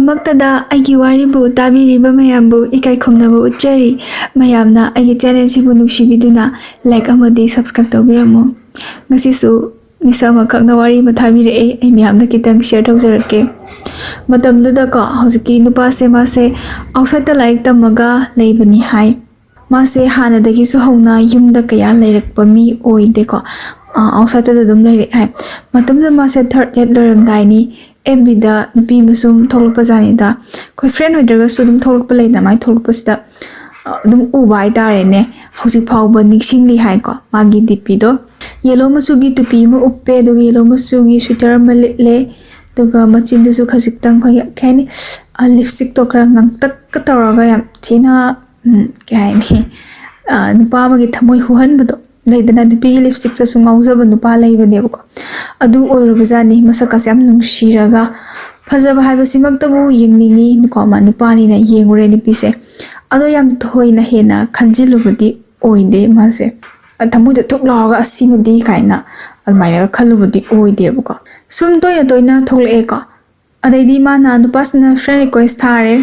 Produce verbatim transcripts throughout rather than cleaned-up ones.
ꯃꯛꯇꯗ ꯑꯩꯒꯤ ꯋꯥꯔꯤꯕꯨ ꯇꯥꯕꯤꯔꯤꯕ ꯃꯌꯥꯝꯕꯨ ꯏꯀꯥꯏ ꯈꯨꯝꯅꯕ ꯎꯠꯆꯔꯤ꯫ ꯃꯌꯥꯝꯅ ꯑꯩꯒꯤ ꯆꯦꯅꯦꯜꯁꯤꯕꯨ ꯅꯨꯡꯁꯤꯕꯤꯗꯨꯅ ꯂꯥꯏꯛ ꯑꯃꯗꯤ ꯁꯕꯁꯀ꯭ꯔꯥꯏꯕ ꯇꯧꯕꯤꯔꯝꯃꯨ꯫ ꯉꯁꯤꯁꯨ ꯃꯤꯁꯛ ꯑꯃꯈꯛꯅ ꯋꯥꯔꯤ ꯑꯃ ꯊꯥꯕꯤꯔꯛꯑꯦ, ꯑꯩ ꯃꯌꯥꯝꯗ ꯈꯤꯇꯪ ꯁꯤꯌꯔ ꯇꯧꯖꯔꯛꯀꯦ꯫ ꯃꯇꯝꯗꯨꯗꯀꯣ, ꯍꯧꯖꯤꯛꯀꯤ ꯅꯨꯄꯥꯁꯦ, ꯃꯥꯁꯦ ꯑꯥꯎꯠꯁꯥꯏꯗꯠꯇ ꯂꯥꯏꯔꯤꯛ ꯇꯝꯃꯒ ꯂꯩꯕꯅꯤ ꯍꯥꯏ꯫ ꯃꯥꯁꯦ ꯍꯥꯟꯅꯗꯒꯤꯁꯨ ꯍꯧꯅ ꯌꯨꯝꯗ ꯀꯌꯥ ꯂꯩꯔꯛꯄ ꯃꯤ ꯑꯣꯏꯗꯦꯀꯣ, ꯑꯥꯎꯠꯁꯥꯏꯗꯠꯇ ꯑꯗꯨꯝ ꯂꯩꯔꯛꯑꯦ ꯍꯥꯏ꯫ ꯃꯇꯝꯗꯨꯗ ꯃꯥꯁꯦ ꯊꯥꯔꯠ ꯏꯌꯔ ꯂꯣꯏꯔꯝꯗꯥꯏꯅꯤ꯫ ꯑꯦꯐ ꯕꯤꯗ ꯅꯨꯄꯤ ꯑꯃ ꯁꯨꯝ ꯊꯣꯛꯂꯛꯄ ꯖꯥꯠꯅꯤꯗ, ꯑꯩꯈꯣꯏ ꯐ꯭ꯔꯦꯟ ꯑꯣꯏꯗ꯭ꯔꯒꯁꯨ ꯑꯗꯨꯝ ꯊꯣꯛꯂꯛꯄ ꯂꯩꯗꯅ, ꯑꯗꯨꯃꯥꯏꯅ ꯊꯣꯛꯂꯛꯄꯁꯤꯗ ꯑ, ꯑꯗꯨꯝ ꯎꯕ ꯍꯥꯏꯇꯥꯔꯦꯅꯦ꯫ ꯍꯧꯖꯤꯛ ꯐꯥꯎꯕ ꯅꯤꯡꯁꯤꯡꯂꯤ ꯍꯥꯏꯀꯣ, ꯃꯥꯒꯤ ꯗꯤ ꯄꯤꯗꯣ꯫ ꯌꯦꯂꯣ ꯃꯆꯨꯒꯤ ꯇꯨꯄꯤ ꯑꯃ ꯎꯞꯄꯦ, ꯑꯗꯨꯒ ꯌꯦꯂꯣ ꯃꯆꯨꯒꯤ ꯁ꯭ꯋꯦꯇꯔ ꯑꯃ ꯂꯤꯠꯂꯦ, ꯑꯗꯨꯒ ꯃꯆꯤꯟꯗꯨꯁꯨ ꯈꯖꯤꯛꯇꯪ, ꯑꯩꯈꯣꯏꯒꯤ ꯀꯩ ꯍꯥꯏꯅꯤ, ꯑ, ꯂꯤꯞꯁꯇꯤꯛꯇꯣ ꯈꯔ ꯉꯥꯡꯇꯛꯀ ꯇꯧꯔꯒ ꯌꯥꯝ ꯊꯤꯅ, ꯎꯝ, ꯀꯩ ꯍꯥꯏꯅꯤ, ꯑ, ꯅꯨꯄꯥ ꯑꯃꯒꯤ ꯊꯃꯣꯏ ꯍꯨꯍꯟꯕꯗꯣ ꯂꯩꯗꯅ, ꯅꯨꯄꯤꯒꯤ ꯂꯤꯞꯁꯇꯤꯛꯇꯁꯨ ꯉꯥꯎꯖꯕ ꯅꯨꯄꯥ ꯂꯩꯕꯅꯦꯕꯀꯣ꯫ ꯑꯗꯨ ꯑꯣꯏꯔꯨꯕꯖꯥꯠꯅꯤ꯫ ꯃꯁꯛꯀꯁꯦ ꯌꯥꯝ ꯅꯨꯡꯁꯤꯔꯒ, ꯐꯖꯕ ꯍꯥꯏꯕꯁꯤꯃꯛꯇꯕꯨ ꯌꯦꯡꯅꯤꯡꯉꯤ ꯀꯣ, ꯃꯥ ꯅꯨꯄꯥꯅꯤꯅ ꯌꯦꯡꯉꯨꯔꯦ ꯅꯨꯄꯤꯁꯦ꯫ ꯑꯗꯣ ꯌꯥꯝ ꯊꯣꯏꯅ ꯍꯦꯟꯅ ꯈꯟꯖꯤꯜꯂꯨꯕꯗꯤ ꯑꯣꯏꯗꯦ ꯃꯥꯁꯦ꯫ ꯊꯃꯣꯏꯗ ꯊꯨꯛ ꯂꯥꯎꯔꯒ "ꯑꯁꯤꯃꯗꯤ" ꯀꯥꯏꯅ ꯑꯗꯨꯃꯥꯏꯅꯒ ꯈꯜꯂꯨꯕꯗꯤ ꯑꯣꯏꯗꯦꯕꯀꯣ꯫ ꯁꯨꯝ ꯇꯣꯏꯅ ꯇꯣꯏꯅ ꯊꯣꯛꯂꯛꯑꯦꯀꯣ꯫ ꯑꯗꯩꯗꯤ ꯃꯥꯅ, ꯅꯨꯄꯥꯁꯤꯅ ꯐ꯭ꯔꯦꯟ ꯔꯤꯀ꯭ꯋꯦꯁ ꯊꯥꯔꯦ꯫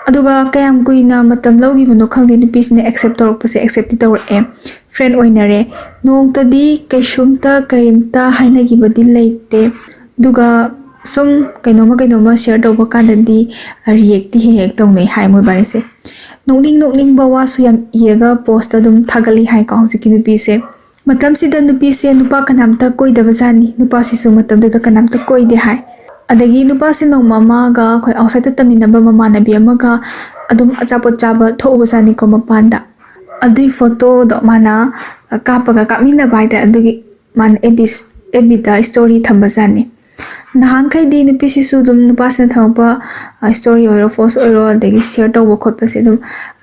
ꯑꯗꯨꯒ ꯀꯌꯥꯝ ꯀꯨꯏꯅ ꯃꯇꯝ ꯂꯧꯈꯤꯕꯅꯣ ꯈꯪꯗꯦ, ꯅꯨꯄꯤꯁꯤꯅ ꯑꯦꯛꯁꯦꯞ ꯇꯧꯔꯛꯄꯁꯦ, ꯑꯦꯛꯁꯦꯞꯇꯤ ꯇꯧꯔꯛꯑꯦ, ꯐ꯭ꯔꯦꯟ ꯑꯣꯏꯅꯔꯦ꯫ ꯅꯣꯡꯃꯇꯗꯤ ꯀꯩꯁꯨꯝꯇ ꯀꯔꯤꯝꯇ ꯍꯥꯏꯅꯈꯤꯕꯗꯤ ꯂꯩꯇꯦ꯫ ꯑꯗꯨꯒ ꯁꯨꯝ ꯀꯩꯅꯣꯝꯃ ꯀꯩꯅꯣꯝꯃ ꯁꯤꯌꯔ ꯇꯧꯕ ꯀꯥꯟꯗꯗꯤ ꯔꯤꯌꯦꯛꯇꯤ ꯍꯦꯛ ꯍꯦꯛ ꯇꯧꯅꯩ ꯍꯥꯏ ꯃꯣꯏꯕꯥꯅꯤꯁꯦ꯫ ꯅꯣꯛꯅꯤꯡ ꯅꯣꯛꯅꯤꯡꯕ ꯋꯥꯁꯨ ꯌꯥꯝ ꯏꯔꯒ ꯄꯣꯁꯇ ꯑꯗꯨꯝ ꯊꯥꯒꯠꯂꯤ ꯍꯥꯏꯀꯣ ꯍꯧꯖꯤꯛꯀꯤ ꯅꯨꯄꯤꯁꯦ꯫ ꯃꯇꯝꯁꯤꯗ ꯅꯨꯄꯤꯁꯦ ꯅꯨꯄꯥ ꯀꯅꯥꯝꯇ ꯀꯣꯏꯗꯕꯖꯥꯠꯅꯤ꯫ ꯅꯨꯄꯥꯁꯤꯁꯨ ꯃꯇꯝꯗꯨꯗ ꯀꯅꯥꯝꯇ ꯀꯣꯏꯗꯦ ꯍꯥꯏ꯫ ꯑꯗꯒꯤ ꯅꯨꯄꯥꯁꯦ ꯅꯣꯡꯃ ꯑꯃꯒ ꯑꯩꯈꯣꯏ ꯑꯥꯎꯠꯁꯥꯏꯗꯠꯇ ꯇꯝꯃꯤꯟꯅꯕ ꯃꯃꯥꯟꯅꯕꯤ ꯑꯃꯒ ꯑꯗꯨꯝ ꯑꯆꯥꯄꯣꯠ ꯆꯥꯕ ꯊꯣꯛꯎꯕꯖꯥꯠꯅꯤꯀꯣ ꯃꯄꯥꯟꯗ꯫ ꯑꯗꯨꯏ ꯐꯣꯇꯣꯗꯣ ꯃꯥꯅ ꯀꯥꯞꯄꯒ ꯀꯥꯞꯃꯤꯟꯅꯕ ꯍꯥꯏꯇꯥꯔꯦ꯫ ꯑꯗꯨꯒꯤ ꯃꯥꯅ ꯑꯦꯐ ꯕꯤ, ꯑꯦꯐ ꯕꯤꯗ ꯁ꯭ꯇꯣꯔꯤ ꯊꯝꯕꯖꯥꯠꯅꯤ꯫ ꯅꯍꯥꯟꯈꯩꯗꯤ ꯅꯨꯄꯤꯁꯤꯁꯨ ꯑꯗꯨꯝ ꯅꯨꯄꯥꯁꯤꯅ ꯊꯝꯃꯛꯄ, ꯑ, ꯁ꯭ꯇꯣꯔꯤ ꯑꯣꯏꯔꯣ, ꯄꯣꯁ ꯑꯣꯏꯔꯣ, ꯑꯗꯒꯤ ꯁꯤꯌꯔ ꯇꯧꯕ ꯈꯣꯠꯄꯁꯦ ꯑꯗꯨꯝ,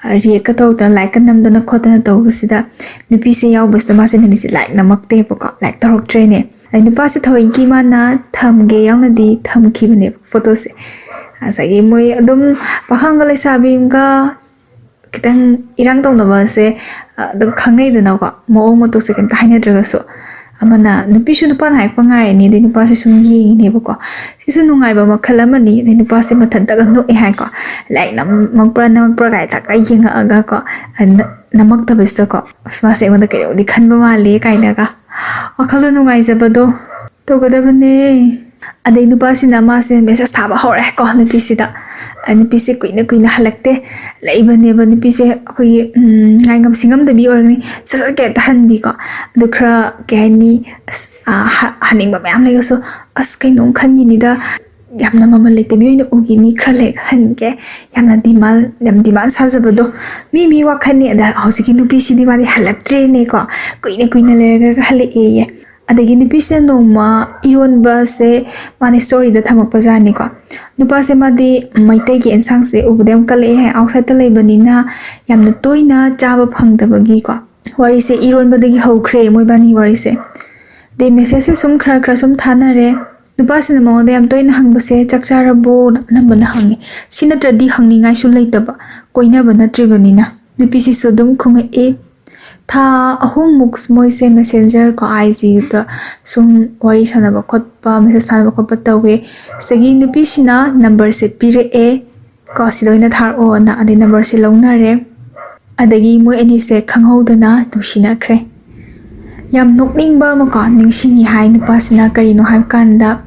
ꯑ, ꯔꯤꯌꯦꯛꯀ ꯇꯧꯗꯅ, ꯂꯥꯏꯛꯀ ꯅꯝꯗꯅ ꯈꯣꯠꯇꯅ ꯇꯧꯕꯁꯤꯗ, ꯅꯨꯄꯤꯁꯦ ꯌꯥꯎꯕꯁꯤꯗ ꯃꯥꯁꯦ ꯅꯨꯃꯤꯠꯁꯦ ꯂꯥꯏꯛ ꯅꯝꯃꯛꯇꯦꯕꯀꯣ, ꯂꯥꯏꯛ ꯇꯧꯔꯛꯇ꯭ꯔꯦꯅꯦ꯫ ꯑꯗꯩ ꯅꯨꯄꯥꯁꯦ ꯊꯑꯣꯏꯀꯤ ꯃꯥꯅ ꯊꯝꯒꯦ ꯌꯥꯎꯅꯗꯤ ꯊꯝꯈꯤꯕꯅꯦꯕ ꯐꯣꯇꯣꯁꯦ꯫ ꯉꯁꯥꯏꯒꯤ ꯃꯣꯏ ꯑꯗꯨꯝ ꯄꯥꯈꯪꯒ ꯂꯩꯁꯥꯕꯤ ꯑꯃꯒ ꯈꯤꯇꯪ ꯏꯔꯥꯡ ꯇꯧꯅꯕꯁꯦ, ꯑ, ꯑꯗꯨꯝ ꯈꯪꯅꯩꯗꯅꯀꯣ, ꯃꯑꯣꯡ ꯃꯇꯧꯁꯦ ꯀꯩꯝꯇ ꯍꯥꯏꯅꯗ꯭ꯔꯒꯁꯨ꯫ ꯑꯃꯅ, ꯅꯨꯄꯤꯁꯨ ꯅꯨꯄꯥꯅ ꯍꯥꯏꯔꯛꯄ ꯉꯥꯏꯔꯅꯤ, ꯑꯗꯩ ꯅꯨꯄꯥꯁꯦ ꯁꯨꯝ ꯌꯦꯡꯉꯤꯅꯦꯕꯀꯣ꯫ ꯁꯤꯁꯨ ꯅꯨꯡꯉꯥꯏꯕ ꯃꯈꯜ ꯑꯃꯅꯤ꯫ ꯑꯗꯩ ꯅꯨꯄꯥꯁꯦ ꯃꯊꯟꯇꯒ ꯅꯣꯛꯑꯦ ꯍꯥꯏꯀꯣ, ꯂꯥꯏꯔꯤꯛ ꯅꯝꯃꯛꯄ꯭ꯔꯥ ꯅꯝꯃꯛꯄ꯭ꯔꯥ ꯀꯥꯏ ꯇꯛꯀ ꯌꯦꯡꯉꯛꯑꯒꯀꯣ, ꯑ, ꯅ-, ꯅꯝꯃꯛꯇꯕꯁꯤꯗꯀꯣ, ꯑꯁ, ꯃꯥꯁꯦ ꯑꯩꯉꯣꯟꯗ ꯀꯩꯅꯣꯝꯗꯤ ꯈꯟꯕ ꯃꯥꯜꯂꯦ ꯀꯥꯏꯅꯒ ꯋꯥꯈꯜꯗꯣ ꯅꯨꯡꯉꯥꯏꯖꯕꯗꯣ ꯇꯧꯒꯗꯕꯅꯦ꯫ ꯑꯗꯩ ꯅꯨꯄꯥꯁꯤꯅ ꯃꯥꯁꯦ ꯃꯦꯁꯦꯁ ꯊꯥꯕ ꯍꯧꯔꯦ ꯀꯣ ꯅꯨꯄꯤꯁꯤꯗ꯫ ꯑ, ꯅꯨꯄꯤꯁꯦ ꯀꯨꯏꯅ ꯀꯨꯏꯅ ꯍꯜꯂꯛꯇꯦ꯫ ꯂꯩꯕꯅꯦꯕ ꯅꯨꯄꯤꯁꯦ, ꯑꯩꯈꯣꯏꯒꯤ, ꯎꯝ, ꯉꯥꯏꯉꯝ ꯁꯤꯡꯉꯝꯗꯕꯤ ꯑꯣꯏꯔꯒꯅꯤ, ꯁꯠ ꯁꯠ ꯀꯩ ꯍꯦꯛꯇ ꯍꯟꯕꯤꯀꯣ꯫ ꯑꯗꯨ ꯈꯔ, ꯀꯩ ꯍꯥꯏꯅꯤ, ꯑꯁ, ꯑ, ꯍ-, ꯍꯟꯅꯤꯡꯕ ꯃꯌꯥꯝ ꯂꯩꯔꯁꯨ, "ꯑꯁ, ꯀꯩꯅꯣꯝ ꯈꯟꯈꯤꯅꯤꯗ, ꯌꯥꯝꯅ ꯃꯃꯜ ꯂꯩꯇꯕꯤ ꯑꯣꯏꯅ ꯎꯈꯤꯅꯤ, ꯈꯔ ꯂꯩꯔꯒ ꯍꯟꯒꯦ", ꯌꯥꯝꯅ ꯗꯤꯃꯥꯟ, ꯌꯥꯝ ꯗꯤꯃꯥꯟ ꯁꯥꯖꯕꯗꯣ꯫ ꯃꯤ ꯃꯤ ꯋꯥꯈꯜꯅꯤ꯫ ꯑꯗ ꯍꯧꯖꯤꯛꯀꯤ ꯅꯨꯄꯤꯁꯤꯗꯤ ꯃꯥꯗꯤ ꯍꯜꯂꯛꯇ꯭ꯔꯦꯅꯦꯀꯣ, ꯀꯨꯏꯅ ꯀꯨꯏꯅ ꯂꯩꯔꯒ ꯍꯜꯂꯛꯑꯦꯌꯦ꯫ ꯑꯗꯒꯤ ꯅꯨꯄꯤꯁꯤꯅ ꯅꯣꯡꯃ ꯏꯔꯣꯟꯕꯁꯦ ꯃꯥꯅ ꯁ꯭ꯇꯣꯔꯤꯗ ꯊꯝꯃꯛꯄ ꯖꯥꯠꯅꯤꯀꯣ꯫ ꯅꯨꯄꯥꯁꯦ ꯃꯥꯗꯤ ꯃꯩꯇꯩꯒꯤ ꯑꯦꯟꯁꯥꯡꯁꯦ ꯎꯕꯗ ꯌꯥꯝ ꯀꯜꯂꯛꯑꯦ ꯍꯥꯏ, ꯑꯥꯎꯠꯁꯥꯏꯗꯠꯇ ꯂꯩꯕꯅꯤꯅ ꯌꯥꯝꯅ ꯇꯣꯏꯅ ꯆꯥꯕ ꯐꯪꯗꯕꯒꯤꯀꯣ꯫ ꯋꯥꯔꯤꯁꯦ ꯏꯔꯣꯟꯕꯗꯒꯤ ꯍꯧꯈ꯭ꯔꯦ ꯃꯣꯏꯕꯥꯅꯤ ꯋꯥꯔꯤꯁꯦ꯫ ꯑꯗꯩ ꯃꯦꯁꯦꯖꯁꯦ ꯁꯨꯝ ꯈꯔ ꯈꯔ ꯁꯨꯝ ꯊꯥꯅꯔꯦ꯫ ꯅꯨꯄꯥꯁꯤꯅ ꯃꯉꯣꯟꯗ ꯌꯥꯝ ꯇꯣꯏꯅ ꯍꯪꯕꯁꯦ, "ꯆꯥꯛ ꯆꯥꯔꯕꯣꯅ?" ꯑꯅꯝꯕꯅ ꯍꯪꯉꯦ꯫ ꯁꯤ ꯅꯠꯇ꯭ꯔꯗꯤ ꯍꯪꯅꯤꯡꯉꯥꯏꯁꯨ ꯂꯩꯇꯕ, ꯀꯣꯏꯅꯕ ꯅꯠꯇ꯭ꯔꯤꯕꯅꯤꯅ꯫ ꯅꯨꯄꯤꯁꯤꯁꯨ ꯑꯗꯨꯝ ꯈꯨꯝꯃꯛꯑꯦ꯫ ꯊꯥ ꯑꯍꯨꯝꯃꯨꯛ ꯃꯣꯏꯁꯦ ꯃꯦꯁꯦꯟꯖꯔ ꯀꯣ, ꯑꯥꯏ ꯖꯤꯗ ꯁꯨꯝ ꯋꯥꯔꯤ ꯁꯥꯟꯅꯕ ꯈꯣꯠꯄ, ꯃꯦꯁꯦꯖ ꯊꯥꯅꯕ ꯈꯣꯠꯄ ꯇꯧꯋꯦ꯫ ꯁꯤꯗꯒꯤ ꯅꯨꯄꯤꯁꯤꯅ ꯅꯝꯕꯔꯁꯦ ꯄꯤꯔꯛꯑꯦ ꯀꯣ, "ꯁꯤꯗ ꯑꯣꯏꯅ ꯊꯥꯔꯛꯑꯣꯅ", ꯑꯗꯩ ꯅꯝꯕꯔꯁꯦ ꯂꯧꯅꯔꯦ꯫ ꯑꯗꯒꯤ ꯃꯣꯏ ꯑꯅꯤꯁꯦ ꯈꯪꯍꯧꯗꯅ ꯅꯨꯡꯁꯤꯅꯈ꯭ꯔꯦ꯫ ꯌꯥꯝ ꯅꯣꯛꯅꯤꯡꯕ ꯑꯃꯀꯣ ꯅꯤꯡꯁꯤꯡꯉꯤ ꯍꯥꯏ ꯅꯨꯄꯥꯁꯤꯅ꯫ ꯀꯔꯤꯅꯣ ꯍꯥꯏꯕ ꯀꯥꯟꯗ,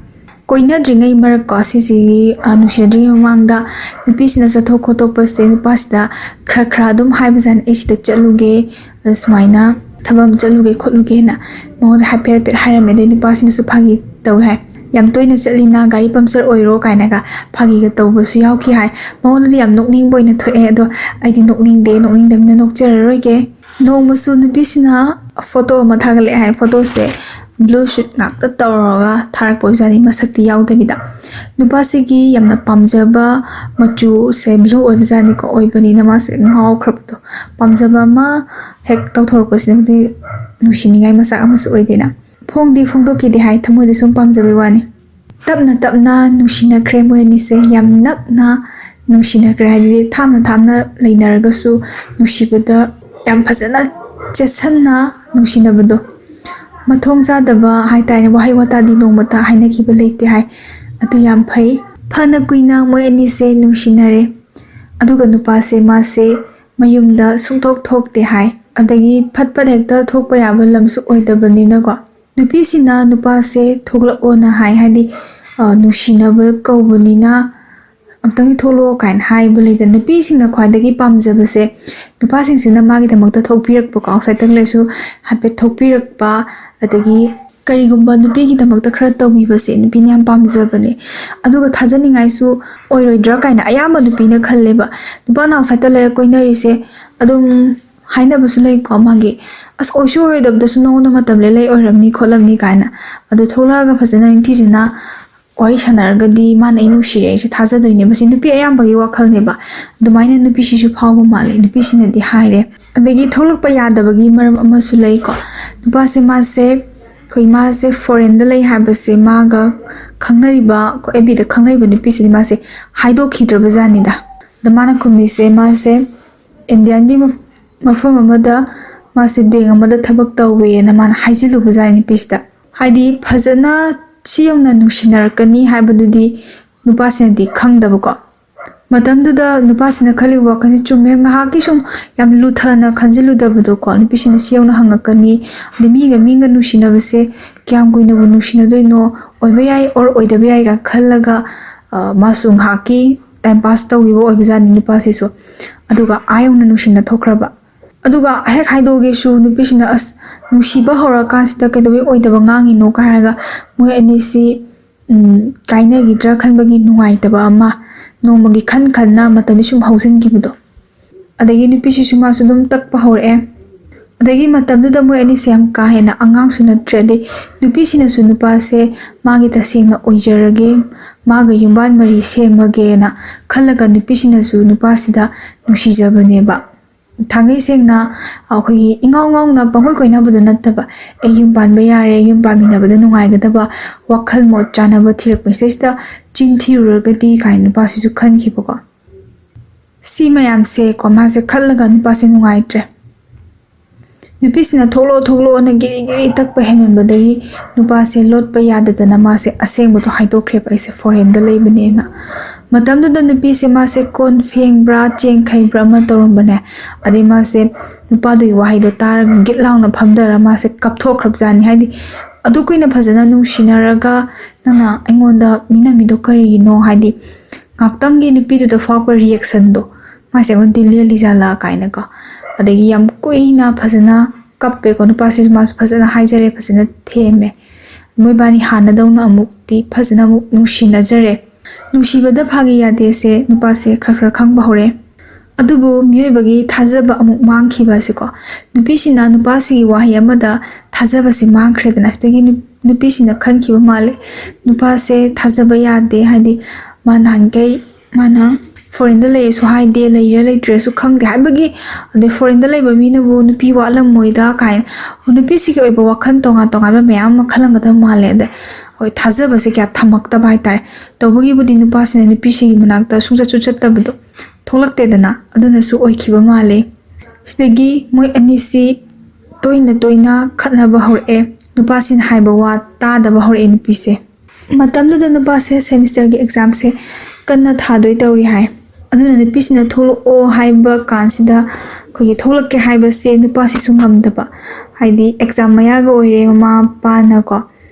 ꯀꯣꯏꯅꯗ꯭ꯔꯤꯉꯩ ꯃꯔꯛꯀꯣ, ꯁꯤꯁꯤꯒꯤ, ꯑ, ꯅꯨꯡꯁꯤꯅꯗ꯭ꯔꯤꯉꯩ ꯃꯃꯥꯡꯗ ꯅꯨꯄꯤꯁꯤꯅ ꯆꯠꯊꯣꯛ ꯈꯣꯠꯇꯣꯛꯄꯁꯦ ꯅꯨꯄꯥꯁꯤꯗ ꯈꯔ ꯈꯔ ꯑꯗꯨꯝ ꯍꯥꯏꯕꯖꯥꯠꯅꯤ, "ꯑꯩ ꯁꯤꯗ ꯆꯠꯂꯨꯒꯦ, ꯑ, ꯁꯨꯃꯥꯏꯅ ꯊꯕꯛ ꯑꯃ ꯆꯠꯂꯨꯒꯦ ꯈꯣꯠꯂꯨꯒꯦꯅ", ꯃꯉꯣꯟꯗ ꯍꯥꯏꯐꯦꯠ ꯍꯥꯏꯐꯦꯠ ꯍꯥꯏꯔꯝꯃꯦ꯫ ꯑꯗꯩ ꯅꯨꯄꯥꯁꯤꯅꯁꯨ ꯐꯥꯒꯤ ꯇꯧꯋꯦ ꯍꯥꯏ, "ꯌꯥꯝ ꯇꯣꯏꯅ ꯆꯠꯂꯤꯅ, ꯒꯥꯔꯤ ꯄꯝꯆꯔ ꯑꯣꯏꯔꯣ" ꯀꯥꯏꯅꯒ ꯐꯥꯒꯤꯒ ꯇꯧꯕꯁꯨ ꯌꯥꯎꯈꯤ ꯍꯥꯏ꯫ ꯃꯉꯣꯟꯗꯗꯤ ꯌꯥꯝ ꯅꯣꯛꯅꯤꯡꯕ ꯑꯣꯏꯅ ꯊꯣꯛꯑꯦ, ꯑꯗꯣ ꯑꯩꯗꯤ ꯅꯣꯛꯅꯤꯡꯗꯦ, ꯅꯣꯛꯅꯤꯡꯗꯕꯅꯤꯅ ꯅꯣꯛꯆꯔꯔꯣꯏꯒꯦ꯫ ꯅꯣꯡꯃꯁꯨ ꯅꯨꯄꯤꯁꯤꯅ ꯐꯣꯇꯣ ꯑꯃ ꯊꯥꯒꯠꯂꯛꯑꯦ ꯍꯥꯏ꯫ ꯐꯣꯇꯣꯁꯦ ꯕ꯭ꯂꯨ ꯁꯨꯠ ꯉꯥꯛꯇ ꯇꯧꯔꯒ ꯊꯥꯔꯛꯄ ꯑꯣꯏꯕꯖꯥꯠꯅꯤ, ꯃꯁꯛꯇꯤ ꯌꯥꯎꯗꯕꯤꯗ꯫ ꯅꯨꯄꯥꯁꯤꯒꯤ ꯌꯥꯝꯅ ꯄꯥꯝꯖꯕ ꯃꯆꯨꯁꯦ ꯕ꯭ꯂꯨ ꯑꯣꯏꯕꯖꯥꯠꯅꯤꯀꯣ꯫ ꯑꯣꯏꯕꯅꯤꯅ ꯃꯥꯁꯦ ꯉꯥꯎꯈ꯭ꯔꯕꯗꯣ, ꯄꯥꯝꯖꯕ ꯑꯃ ꯍꯦꯛ ꯇꯧꯊꯣꯔꯛꯄꯁꯤꯅꯕꯨꯗꯤ ꯅꯨꯡꯁꯤꯅꯤꯡꯉꯥꯏ ꯃꯆꯥꯛ ꯑꯃꯁꯨ ꯑꯣꯏꯗꯦꯅ꯫ ꯐꯣꯡꯗꯤ ꯐꯣꯡꯗꯣꯛꯈꯤꯗꯦ ꯍꯥꯏ, ꯊꯃꯣꯏꯗ ꯁꯨꯝ ꯄꯥꯝꯖꯕꯩ ꯋꯥꯅꯤ꯫ ꯇꯞꯅ ꯇꯞꯅ ꯅꯨꯡꯁꯤꯅꯈ꯭ꯔꯦ ꯃꯣꯏ ꯑꯅꯤꯁꯦ, ꯌꯥꯝ ꯅꯛꯅ ꯅꯨꯡꯁꯤꯅꯈ꯭ꯔꯦ꯫ ꯍꯥꯏꯗꯤ ꯊꯥꯞꯅ ꯊꯥꯞꯅ ꯂꯩꯅꯔꯒꯁꯨ ꯅꯨꯡꯁꯤꯕꯗ ꯌꯥꯝ ꯐꯖꯅ ꯆꯦꯠꯁꯟꯅ ꯅꯨꯡꯁꯤꯅꯕꯗꯣ꯫ ꯃꯊꯣꯡ ꯆꯥꯗꯕ ꯍꯥꯏꯇꯥꯔꯦ, ꯋꯥꯍꯩ ꯋꯥꯇꯥꯗꯤ ꯅꯣꯡꯃꯇ ꯍꯥꯏꯅꯈꯤꯕ ꯂꯩꯇꯦ ꯍꯥꯏ꯫ ꯑꯗꯨ ꯌꯥꯝ ꯐꯩ꯫ ꯐꯅ ꯀꯨꯏꯅ ꯃꯣꯏ ꯑꯅꯤꯁꯦ ꯅꯨꯡꯁꯤꯅꯔꯦ꯫ ꯑꯗꯨꯒ ꯅꯨꯄꯥꯁꯦ ꯃꯥꯁꯦ ꯃꯌꯨꯝꯗ ꯁꯨꯡꯊꯣꯛ ꯊꯣꯛꯇꯦ ꯍꯥꯏ꯫ ꯑꯗꯒꯤ ꯐꯠ ꯐꯠ ꯍꯦꯛꯇ ꯊꯣꯛꯄ ꯌꯥꯕ ꯂꯝꯁꯨ ꯑꯣꯏꯗꯕꯅꯤꯅꯀꯣ꯫ ꯅꯨꯄꯤꯁꯤꯅ ꯅꯨꯄꯥꯁꯦ ꯊꯣꯛꯂꯛꯑꯣꯅ ꯍꯥꯏ, ꯍꯥꯏꯗꯤ, ꯑ, ꯅꯨꯡꯁꯤꯅꯕ ꯀꯧꯕꯅꯤꯅ "ꯑꯝꯇꯪꯗꯤ ꯊꯣꯛꯂꯛꯑꯣ" ꯀꯥꯏꯅ ꯍꯥꯏꯕ ꯂꯩꯗꯅ꯫ ꯅꯨꯄꯤꯁꯤꯡꯅ ꯈ꯭ꯋꯥꯏꯗꯒꯤ ꯄꯥꯝꯖꯕꯁꯦ ꯅꯨꯄꯥꯁꯤꯡꯁꯤꯅ ꯃꯥꯒꯤꯗꯃꯛꯇ ꯊꯣꯛꯄꯤꯔꯛꯄꯀꯣ, outsideꯇ ꯂꯩꯔꯁꯨ ꯍꯥꯏꯐꯦꯠ ꯊꯣꯛꯄꯤꯔꯛꯄ, ꯑꯗꯒꯤ ꯀꯔꯤꯒꯨꯝꯕ ꯅꯨꯄꯤꯒꯤꯗꯃꯛꯇ ꯈꯔ ꯇꯧꯕꯤꯕꯁꯦ ꯅꯨꯄꯤꯅ ꯌꯥꯝ ꯄꯥꯝꯖꯕꯅꯦ꯫ ꯑꯗꯨꯒ ꯊꯥꯖꯅꯤꯡꯉꯥꯏꯁꯨ ꯑꯣꯏꯔꯣꯏꯗ꯭ꯔꯥ ꯀꯥꯏꯅ ꯑꯌꯥꯝꯕ ꯅꯨꯄꯤꯅ ꯈꯜꯂꯦꯕ꯫ ꯅꯨꯄꯥꯅ outsideꯇ ꯂꯩꯔ ꯀꯣꯏꯅꯔꯤꯁꯦ ꯑꯗꯨꯝ ꯍꯥꯏꯅꯕꯁꯨ ꯂꯩꯀꯣ, ꯃꯥꯒꯤ "ꯑꯁ, ꯑꯣꯏꯁꯨ ꯑꯣꯏꯔꯣꯏꯗꯕꯗꯁꯨ ꯅꯉꯣꯟꯗ ꯃꯇꯝ ꯂꯦꯟ ꯂꯩ ꯑꯣꯏꯔꯝꯅꯤ ꯈꯣꯠꯂꯝꯅꯤ" ꯀꯥꯏꯅ꯫ ꯑꯗꯣ ꯊꯣꯛꯂꯛꯑꯒ ꯐꯖꯅ ꯅꯤꯡꯊꯤꯖꯅ ꯋꯥꯔꯤ ꯁꯥꯟꯅꯔꯒꯗꯤ ꯃꯥꯅ ꯑꯩ ꯅꯨꯡꯁꯤꯔꯦ, ꯑꯩꯁꯦ ꯊꯥꯖꯗꯣꯏꯅꯦꯕ꯫ ꯁꯤ ꯅꯨꯄꯤ ꯑꯌꯥꯝꯕꯒꯤ ꯋꯥꯈꯜꯅꯦꯕ꯫ ꯑꯗꯨꯃꯥꯏꯅ ꯅꯨꯄꯤꯁꯤꯁꯨ ꯐꯥꯎꯕ ꯃꯥꯜꯂꯦ꯫ ꯅꯨꯄꯤꯁꯤꯅꯗꯤ ꯍꯥꯏꯔꯦ꯫ ꯑꯗꯒꯤ ꯊꯣꯛꯂꯛꯄ ꯌꯥꯗꯕꯒꯤ ꯃꯔꯝ ꯑꯃꯁꯨ ꯂꯩꯀꯣ꯫ ꯅꯨꯄꯥꯁꯦ ꯃꯥꯁꯦ, ꯑꯩꯈꯣꯏ ꯃꯥꯁꯦ foreignꯗ ꯂꯩ ꯍꯥꯏꯕꯁꯦ ꯃꯥꯒ ꯈꯪꯅꯔꯤꯕ, ꯑꯩꯈꯣꯏ FBꯗ ꯈꯪꯅꯔꯤꯕ ꯅꯨꯄꯤꯁꯤꯗꯤ ꯃꯥꯁꯦ ꯍꯥꯏꯗꯣꯛꯈꯤꯗ꯭ꯔꯕ ꯖꯥꯠꯅꯤꯗ꯫ ꯑꯗ ꯃꯥꯅ ꯈꯨꯝꯃꯤꯁꯦ, ꯃꯥꯁꯦ Indiaꯒꯤ ꯃꯐ-, ꯃꯐꯝ ꯑꯃꯗ ꯃꯥꯁꯦ bank ꯑꯃꯗ ꯊꯕꯛ ꯇꯧꯋꯦꯅ ꯃꯥꯅ ꯍꯥꯏꯖꯤꯜꯂꯨꯕ ꯖꯥꯠꯅꯤ ꯅꯨꯄꯤꯁꯤꯗ꯫ ꯍꯥꯏꯗꯤ ꯐꯖꯅ ꯁꯤ ꯌꯧꯅ ꯅꯨꯡꯁꯤꯅꯔꯛꯀꯅꯤ ꯍꯥꯏꯕꯗꯨꯗꯤ ꯅꯨꯄꯥꯁꯤꯅꯗꯤ ꯈꯪꯗꯕꯀꯣ꯫ ꯃꯇꯝꯗꯨꯗ ꯅꯨꯄꯥꯁꯤꯅ ꯈꯜꯂꯤꯕ ꯋꯥꯈꯜꯁꯦ ꯆꯨꯝꯃꯦ, ꯉꯥꯏꯍꯥꯛꯀꯤ ꯁꯨꯝ ꯌꯥꯝ ꯂꯨꯊꯅ ꯈꯟꯖꯤꯜꯂꯨꯗꯕꯗꯣꯀꯣ꯫ ꯅꯨꯄꯤꯁꯤꯅ ꯁꯤ ꯌꯧꯅ ꯍꯪꯉꯛꯀꯅꯤ, ꯑꯗꯩ ꯃꯤꯒ ꯃꯤꯒ ꯅꯨꯡꯁꯤꯅꯕꯁꯦ ꯀꯌꯥꯝ ꯀꯨꯏꯅꯕꯨ ꯅꯨꯡꯁꯤꯅꯗꯣꯏꯅꯣ, ꯑꯣꯏꯕ ꯌꯥꯏ or ꯑꯣꯏꯗꯕ ꯌꯥꯏꯒ ꯈꯜꯂꯒ, ꯑ, ꯃꯥꯁꯨ ꯉꯥꯏꯍꯥꯛꯀꯤ time pass ꯇꯧꯈꯤꯕ ꯑꯣꯏꯕꯖꯥꯠꯅꯤ ꯅꯨꯄꯥꯁꯤꯁꯨ꯫ ꯑꯗꯨꯒ ꯑꯥ ꯌꯧꯅ ꯅꯨꯡꯁꯤꯅ ꯊꯣꯛꯈ꯭ꯔꯕ꯫ ꯑꯗꯨꯒ ꯍꯦꯛ ꯍꯥꯏꯗꯣꯛꯑꯒꯦꯁꯨ ꯅꯨꯄꯤꯁꯤꯅ, "ꯑꯁ, ꯅꯨꯡꯁꯤꯕ ꯍꯧꯔꯀꯥꯟꯁꯤꯗ ꯀꯩꯗꯧꯕꯩ ꯑꯣꯏꯗꯕ ꯉꯥꯡꯉꯤꯅꯣ?" ꯀꯥꯏ ꯍꯥꯏꯔꯒ ꯃꯣꯏ ꯑꯅꯤꯁꯤ, ꯎꯝ, ꯀꯥꯏꯅꯈꯤꯗ꯭ꯔꯥ ꯈꯟꯕꯒꯤ ꯅꯨꯡꯉꯥꯏꯇꯕ ꯑꯃ, ꯅꯣꯡꯃꯒꯤ ꯈꯟ ꯈꯟꯅ ꯃꯇꯝꯗꯤ ꯁꯨꯝ ꯍꯧꯖꯤꯟꯈꯤꯕꯗꯣ꯫ ꯑꯗꯒꯤ ꯅꯨꯄꯤꯁꯤꯁꯨ ꯃꯥꯁꯨ ꯑꯗꯨꯝ ꯇꯛꯄ ꯍꯧꯔꯛꯑꯦ꯫ ꯑꯗꯒꯤ ꯃꯇꯝꯗꯨꯗ ꯃꯣꯏ ꯑꯅꯤꯁꯦ ꯌꯥꯝ ꯀꯥ ꯍꯦꯟꯅ ꯑꯉꯥꯡꯁꯨ ꯅꯠꯇ꯭ꯔꯦ꯫ ꯑꯗꯩ ꯅꯨꯄꯤꯁꯤꯅꯁꯨ ꯅꯨꯄꯥꯁꯦ ꯃꯥꯒꯤ ꯇꯁꯦꯡꯅ ꯑꯣꯏꯖꯔꯒꯦ, ꯃꯥꯒ ꯌꯨꯝꯕꯥꯟ ꯃꯔꯤ ꯁꯦꯝꯃꯒꯦꯅ ꯈꯜꯂꯒ ꯅꯨꯄꯤꯁꯤꯅꯁꯨ ꯅꯨꯄꯥꯁꯤꯗ ꯅꯨꯡꯁꯤꯖꯕꯅꯦꯕ꯫ ꯊꯥꯡꯒꯩ ꯁꯦꯡꯅ ꯑꯩꯈꯣꯏꯒꯤ ꯏꯉꯥꯎ ꯉꯥꯎꯅ ꯄꯪꯀꯣꯏ ꯀꯣꯏꯅꯕꯗꯣ ꯅꯠꯇꯕ, ꯑꯦ, ꯌꯨꯝ ꯄꯥꯟꯕ ꯌꯥꯔꯦ, ꯌꯨꯝ ꯄꯥꯟꯃꯤꯟꯅꯕꯗ ꯅꯨꯡꯉꯥꯏꯒꯗꯕ ꯋꯥꯈꯜ ꯃꯣꯠ ꯆꯥꯟꯅꯕ ꯊꯤꯔꯛꯄꯁꯤꯗꯩꯁꯤꯗ ꯆꯤꯟ ꯊꯤꯔꯨꯔꯒꯗꯤ ꯀꯥꯏꯅ ꯅꯨꯄꯥꯁꯤꯁꯨ ꯈꯟꯈꯤꯕꯀꯣ꯫ ꯁꯤ ꯃꯌꯥꯝꯁꯦ ꯀꯣ, ꯃꯥꯁꯦ ꯈꯜꯂꯒ ꯅꯨꯄꯥꯁꯦ ꯅꯨꯡꯉꯥꯏꯇ꯭ꯔꯦ꯫ ꯅꯨꯄꯤꯁꯤꯅ "ꯊꯣꯛꯂꯛꯑꯣ, ꯊꯣꯛꯂꯛꯑꯣꯅ" ꯒꯤꯔꯤ ꯒꯤꯔꯤ ꯇꯛꯄ ꯍꯦꯟꯃꯟꯕꯗꯒꯤ ꯅꯨꯄꯥꯁꯦ ꯂꯣꯠꯄ ꯌꯥꯗꯗꯅ ꯃꯥꯁꯦ ꯑꯁꯦꯡꯕꯗꯣ ꯍꯥꯏꯗꯣꯛꯈ꯭ꯔꯦꯕ, "ꯑꯩꯁꯦ ꯐꯣꯔꯦꯟꯗ ꯂꯩꯕꯅꯦꯅ"꯫ ꯃꯇꯝꯗꯨꯗ ꯅꯨꯄꯤꯁꯦ ꯃꯥꯁꯦ ꯀꯣꯟ ꯐꯦꯡꯕ꯭ꯔꯥ ꯆꯦꯡ ꯈꯩꯕ꯭ꯔꯥ ꯑꯃ ꯇꯧꯔꯝꯕꯅꯦ꯫ ꯑꯗꯩ ꯃꯥꯁꯦ ꯅꯨꯄꯥꯗꯨꯒꯤ ꯋꯥꯍꯩꯗꯣ ꯇꯥꯔꯒ ꯒꯤꯠ ꯂꯥꯎꯅ ꯐꯝꯊꯔ ꯃꯥꯁꯦ ꯀꯞꯊꯣꯛꯈ꯭ꯔꯕꯖꯥꯠꯅꯤ꯫ ꯍꯥꯏꯗꯤ ꯑꯗꯨ ꯀꯨꯏꯅ ꯐꯖꯅ ꯅꯨꯡꯁꯤꯅꯔꯒ ꯅꯪꯅ ꯑꯩꯉꯣꯟꯗ ꯃꯤꯅꯝꯃꯤꯗꯣ ꯀꯔꯤꯒꯤꯅꯣ? ꯍꯥꯏꯗꯤ ꯉꯥꯛꯇꯪꯒꯤ ꯅꯨꯄꯤꯗꯨꯗ ꯐꯥꯎꯔꯛꯄ ꯔꯤꯌꯦꯛꯁꯟꯗꯣ, ꯃꯥꯁꯦ ꯑꯩꯉꯣꯟꯗ ꯂꯦꯜꯂꯤꯖꯥꯠꯂꯥ ꯀꯥꯏꯅꯀꯣ꯫ ꯑꯗꯒꯤ ꯌꯥꯝ ꯀꯨꯏꯅ ꯐꯖꯅ ꯀꯞꯄꯦꯀꯣ꯫ ꯅꯨꯄꯥꯁꯤꯁꯨ ꯃꯥꯁꯨ ꯐꯖꯅ ꯍꯥꯏꯖꯔꯦ, ꯐꯖꯅ ꯊꯦꯝꯃꯦ꯫ ꯃꯣꯏꯕꯥꯅꯤ ꯍꯥꯟꯅꯗꯧꯅ ꯑꯃꯨꯛꯇꯤ ꯐꯖꯅ ꯑꯃꯨꯛ ꯅꯨꯡꯁꯤꯅꯖꯔꯦ꯫ ꯅꯨꯡꯁꯤꯕꯗ ꯐꯥꯒꯤ ꯌꯥꯗꯦꯁꯦ ꯅꯨꯄꯥꯁꯦ ꯈꯔ ꯈꯔ ꯈꯪꯕ ꯍꯧꯔꯦ꯫ ꯑꯗꯨꯕꯨ ꯃꯤꯑꯣꯏꯕꯒꯤ ꯊꯥꯖꯕ ꯑꯃꯨꯛ ꯃꯥꯡꯈꯤꯕ ꯑꯁꯤꯀꯣ, ꯅꯨꯄꯤꯁꯤꯅ ꯅꯨꯄꯥꯁꯤꯒꯤ ꯋꯥꯍꯩ ꯑꯃꯗ ꯊꯥꯖꯕꯁꯤ ꯃꯥꯡꯈ꯭ꯔꯦꯗꯅ꯫ ꯁꯤꯗꯒꯤ ꯅꯨ-, ꯅꯨꯄꯤꯁꯤꯅ ꯈꯟꯈꯤꯕ ꯃꯥꯜꯂꯦ, "ꯅꯨꯄꯥꯁꯦ ꯊꯥꯖꯕ ꯌꯥꯗꯦ", ꯍꯥꯏꯗꯤ ꯃꯥ ꯅꯍꯥꯟꯈꯩ ꯃꯥꯅ ꯐꯣꯔꯦꯟꯗ ꯂꯩꯔꯁꯨ ꯍꯥꯏꯗꯦ, ꯂꯩꯔ ꯂꯩꯇ꯭ꯔꯁꯨ ꯈꯪꯗꯦ ꯍꯥꯏꯕꯒꯤ, ꯑꯗꯩ ꯐꯣꯔꯦꯟꯗ ꯂꯩꯕ ꯃꯤꯅꯕꯨ ꯅꯨꯄꯤ ꯋꯥꯠꯂꯝꯃꯣꯏꯗ ꯀꯥꯏꯅ ꯅꯨꯄꯤꯁꯤꯒꯤ ꯑꯣꯏꯕ ꯋꯥꯈꯜ ꯇꯣꯉꯥꯟ ꯇꯣꯉꯥꯟꯕ ꯃꯌꯥꯝ ꯑꯃ ꯈꯜꯂꯝꯒꯗꯕ ꯃꯥꯜꯂꯦ꯫ ꯑꯗ ꯍꯣꯏ, ꯊꯥꯖꯕꯁꯦ ꯀꯌꯥ ꯊꯝꯃꯛꯇꯕ ꯍꯥꯏꯇꯥꯔꯦ꯫ ꯇꯧꯕꯒꯤꯕꯨꯗꯤ ꯅꯨꯄꯥꯁꯤꯅ ꯅꯨꯄꯤꯁꯤꯒꯤ ꯃꯅꯥꯛꯇ ꯁꯨꯡꯆꯠꯁꯨ ꯆꯠꯇꯕꯗꯣ, ꯊꯣꯛꯂꯛꯇꯦꯗꯅ, ꯑꯗꯨꯅꯁꯨ ꯑꯣꯏꯈꯤꯕ ꯃꯥꯜꯂꯦ꯫ ꯁꯤꯗꯒꯤ ꯃꯣꯏ ꯑꯅꯤꯁꯤ ꯇꯣꯏꯅ ꯇꯣꯏꯅ ꯈꯠꯅꯕ ꯍꯧꯔꯛꯑꯦ꯫ ꯅꯨꯄꯥꯁꯤꯅ ꯍꯥꯏꯕ ꯋꯥ ꯇꯥꯗꯕ ꯍꯧꯔꯛꯑꯦ ꯅꯨꯄꯤꯁꯦ꯫ ꯃꯇꯝꯗꯨꯗ ꯅꯨꯄꯥꯁꯦ ꯁꯦꯃꯤꯁꯇꯔꯒꯤ ꯑꯦꯛꯖꯥꯝꯁꯦ ꯀꯟꯅ ꯊꯥꯗꯣꯏ ꯇꯧꯔꯤ ꯍꯥꯏ꯫ ꯑꯗꯨꯅ ꯅꯨꯄꯤꯁꯤꯅ ꯊꯣꯛꯂꯛꯑꯣ ꯍꯥꯏꯕ ꯀꯥꯟꯁꯤꯗ ꯑꯩꯈꯣꯏꯒꯤ ꯊꯣꯛꯂꯛꯀꯦ ꯍꯥꯏꯕꯁꯦ ꯅꯨꯄꯥꯁꯤꯁꯨ ꯉꯝꯗꯕ, ꯍꯥꯏꯗꯤ ꯑꯦꯛꯖꯥꯝ ꯃꯌꯥꯒ ꯑꯣꯏꯔꯦ, ꯃꯃꯥ ꯃꯄꯥꯅꯀꯣ